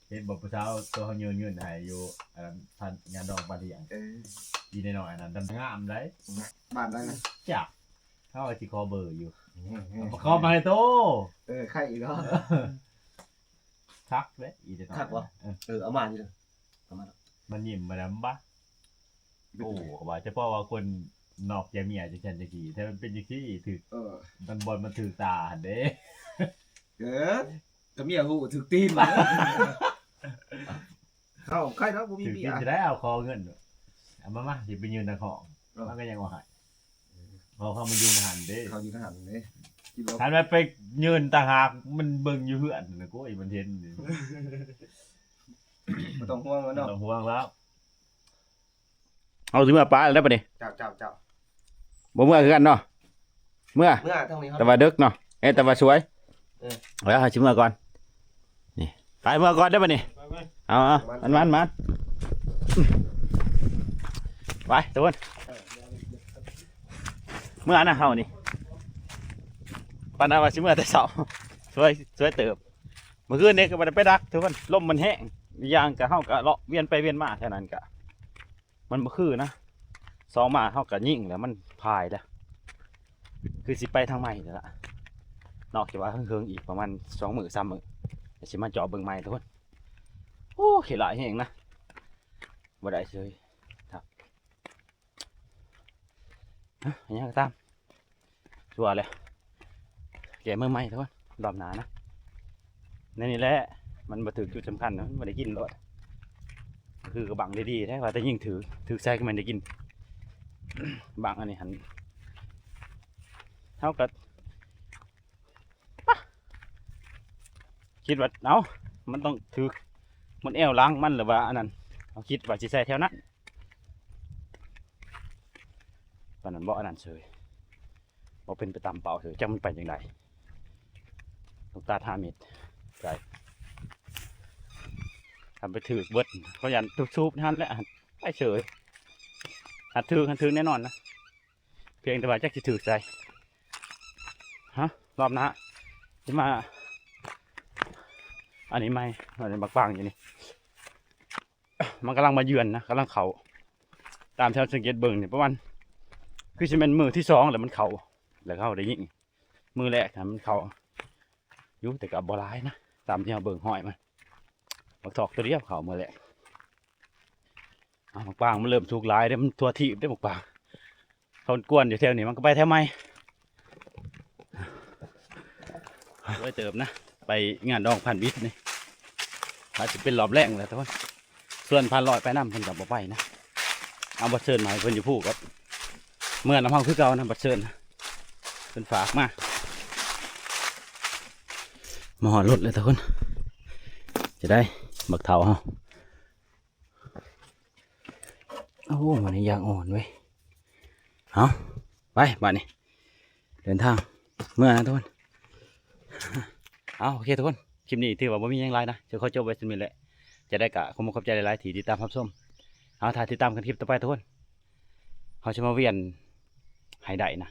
ເຫັນບໍ່ຜູ້ສາວໂຕເຮົາຍື່ນເງິນໃຫ້ຢູ່ ອັນນັ້ນ ງານດອງປາດທ່ຽງ ເອີ ອີນ້ອຍໆ ອັນນັ້ນ ດຳງາມໃດ ບ້ານໃດນະ ຈັກ ເຮົາຊິຂໍເບີຢູ່ ອືມ ຂໍມາໃຫ້ໂຕ ເອີ ໄຄອີກເນາະ ຄັກເດ້ ອີເດ ຄັກບໍ່ ເອີ ເອີ ເອົາມາຢູ່ເດີ ເອົາມາ ມັນຍິ້ມມານຳບະ ໂອ້ ເຂົາວ່າ ຈະເພາະວ່າຄົນນອກໃຈເມຍຈັ່ງຊັ້ນຈັ່ງຊີ້ ແທ້ມັນເປັນຈັ່ງຊີ້ ຖືກ ເອີ ມັນບ່ອນມັນຖືກຕາຫັ້ນເດ້ ເອີ ຖ້າເມຍຮູ້ຖືກຕີນ ເຮົາໃຄເນາະ ບໍ່ມີເມຍ ຖືກຕີນຈະໄດ້ເອົາຂໍເງິນ ເອົາມາ ມາ ຊິໄປຍື່ນທາງຫ້ອງ ເອີ ມັນກໍຍັງບໍ່ໃຫ້ ເພາະເຂົາມາຢູ່ໃນຫັ້ນເດ້ ເຂົາຢູ່ໃນຫັ້ນເດ້ ກິນເຫຼົ້າ ຄັນວ່າໄປຍື່ນຕ່າງຫາກ ມັນເບິ່ງຢູ່ເຮືອນນະ ໂອ້ຍ ມັນເຫັນ ບໍ່ຕ້ອງຫ່ວງແລ້ວເນາະ ບໍ່ຕ້ອງຫ່ວງແລ້ວ ເຮົາຊິເມືອປາແລ້ວບັດນີ້. ເຈົ້າ ເຈົ້າ ເຈົ້າ ບໍ່ເມືອຄືກັນເນາະ. ເມືອ ເມືອທາງນີ້ ແຕ່ວ່າເດິກເນາະ. ເອີ ແຕ່ວ່າສວຍ. ເອີ ແລ້ວເຮົາຊິເມືອກ່ອນ. ນີ້ ໄປເມືອກ່ອນເດີບັດນີ້. ເອົາໆ ມັນໆໆ ໄປທຸກຄົນ. ເມືອນະເຮົານີ້ ປານນັ້ນວ່າຊິເມືອແຕ່ເຊົ້າ. ສວຍ ສວຍເຕີບ. ມື້ຄືນນີ້ກໍບໍ່ໄດ້ໄປດັກທຸກຄົນ ລົມມັນແຮງ. ອີກຢ່າງກໍເຮົາກໍເລາະວຽນໄປວຽນມາເທົ່ານັ້ນ ກໍມັນບໍ່ຄືນະ. ສອງມາເຮົາກໍຍິງແລ້ວມັນພາຍແລ້ວ. ຄືຊິໄປທາງໃໝ່ນີ້ລະ ນອກຈາກວ່າເຫິງໆ ອີກປະມານສອງມື້ສາມມື້ ກໍຊິມາເຈາະເບິ່ງໃໝ່ທຸກຄົນ. ໂອ້ ຂີ້ຫຼ້າຍແຮງນະ ບໍ່ໄດ້ເສີຍ. ຮະ ຫຍັງກໍຕາມ ຊົ່ວແລ້ວ ແກ້ມືໃໝ່ທຸກຄົນ ລອບໜ້ານະ. ໃນນີ້ແຫຼະ ມັນບໍ່ຖືກຈຸດສຳຄັນນະ ມັນບໍ່ໄດ້ກິນໂລດ. ຄືກໍບັງດີໆ ແທ້ວ່າແຕ່ຍິງຖືກ ຖືກໃສ່ກໍແມ່ນໄດ້ກິນ. ບັງອັນນີ້ຫັ້ນ ເຮົາກໍ ປະ ຄິດວ່າ ເອົ້າ ມັນຕ້ອງຖືກ ມັນແອວຫຼັງມັນ ຫຼືວ່າອັນນັ້ນ ເຮົາຄິດວ່າຊິໃສ່ແຖວນັ້ນ. ປານນັ້ນບໍ່ ອັນນັ້ນເສີຍ ບໍ່ເປັນໄປຕາມເປົ້າເສີຍ ຈັກມັນໄປຈັ່ງໃດ. ລູກຕາດຫ້າເມັດ ໄກ ຄັນໄປຖືກເບິດ ເຂົາຢ້ານສູບໆ ຫັ້ນແຫຼະ ໄປເສີຍ. ຫາກຖືກ ຫາກຖືກແນ່ນອນນະ. ພຽງແຕ່ວ່າຈັກຊິຖືກໃສ. ຮະ ລອບໜ້າຊິມາ ອັນນີ້ໃໝ່ ອັນນີ້ບັກປາງຢູ່ນີ້ ມັນກຳລັງມາເຢືອນນະ ກຳລັງເຂົ້າ. ຕາມທີ່ເຮົາສັງເກດເບິ່ງນີ້ ປະມານ ຄືຊິແມ່ນມື້ທີສອງແລ້ວມັນເຂົ້າ ແລ້ວເຮົາໄດ້ຍິງ. ມື້ແລກຫັ້ນມັນເຂົ້າຢູ່ ແຕ່ກໍບໍ່ຫຼາຍນະ ຕາມທີ່ເຮົາເບິ່ງຮອຍມັນ. ບັກທອກຕົວດຽວເຂົ້າມື້ແລກ. ອ້າວ ບັກປາງມັນເລີ່ມສຸກຫຼາຍເດ້ ມັນທົ່ວທີບເດ້ບັກປາງ. ເຂົາກວນຢູ່ແຖວນີ້ ມັນກໍໄປແຖວໃໝ່. ໂດຍເຕີບນະ ໄປງານດອງພັນບິດນີ້ ອາດຊິເປັນລອບແລງແຫຼະທຸກຄົນ. ຊວນພັນຮ້ອຍໄປນຳ ເພິ່ນກໍບໍ່ໄປນະ. ເອົາບັດເຊີນມາໃຫ້ເພິ່ນຢູ່ພູ້ກໍ ເມືອນຳເຮົາຄືເກົ່ານະ ບັດເຊີນ ເພິ່ນຝາກມາ. ມາຮອດລົດແລ້ວທຸກຄົນ ຈະໄດ້ບັກເຖົ້າເຮົາ. ໂອ້ ມັນຍັງອ່ອນເວີຍ. ເອົາ ໄປບາດນີ້ ເດີນທາງເມືອນະທຸກຄົນ. ເອົາ ໂອເຄທຸກຄົນ ຄລິບນີ້ຖືວ່າບໍ່ມີຫຍັງຫຼາຍນະ ຈະຂໍຈົບໄວ້ສ່ຳນີ້ແຫຼະ. ຈະໄດ້ກະຂໍຂອບໃຈຫຼາຍໆທີ່ຕິດຕາມຮັບຊົມ. ເອົາ ຖ້າຕິດຕາມກັນຄລິບຕໍ່ໄປທຸກຄົນ. ເຮົາຊິມາວຽນໃຫ້ໄດ້ນະ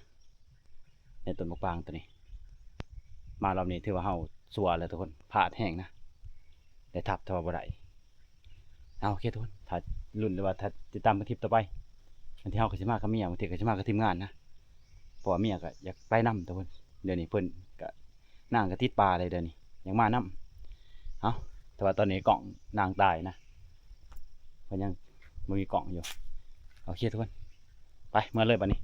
ໃນຕົ້ນບັກປາງຕົວນີ້. ມາລອບນີ້ຖືວ່າເຮົາຊົ່ວແລ້ວທຸກຄົນ ພາດແຮງນະ ໄດ້ທັບແຕ່ວ່າບໍ່ໄດ້. ເອົາ ໂອເຄທຸກຄົນ ຖ້າລຸ້ນ ຫຼືວ່າຖ້າຕິດຕາມກັນຄລິບຕໍ່ໄປ. ບາງທີເຮົາກໍຊິມາກັບເມຍ ບາງທີກໍຊິມາກັບທີມງານນະ ເພາະວ່າເມຍກໍຢາກໄປນຳທຸກຄົນ. ດຽວນີ້ເພິ່ນກໍ ນາງກໍຕິດປ່າເລີຍດຽວນີ້ ຢາກມານຳ. ເອົາ ແຕ່ວ່າຕອນນີ້ກ້ອງນາງຕາຍນະ ເພິ່ນຍັງບໍ່ມີກ້ອງຢູ່. ໂອເຄທຸກຄົນ ໄປເມືອເລີຍບາດນີ້.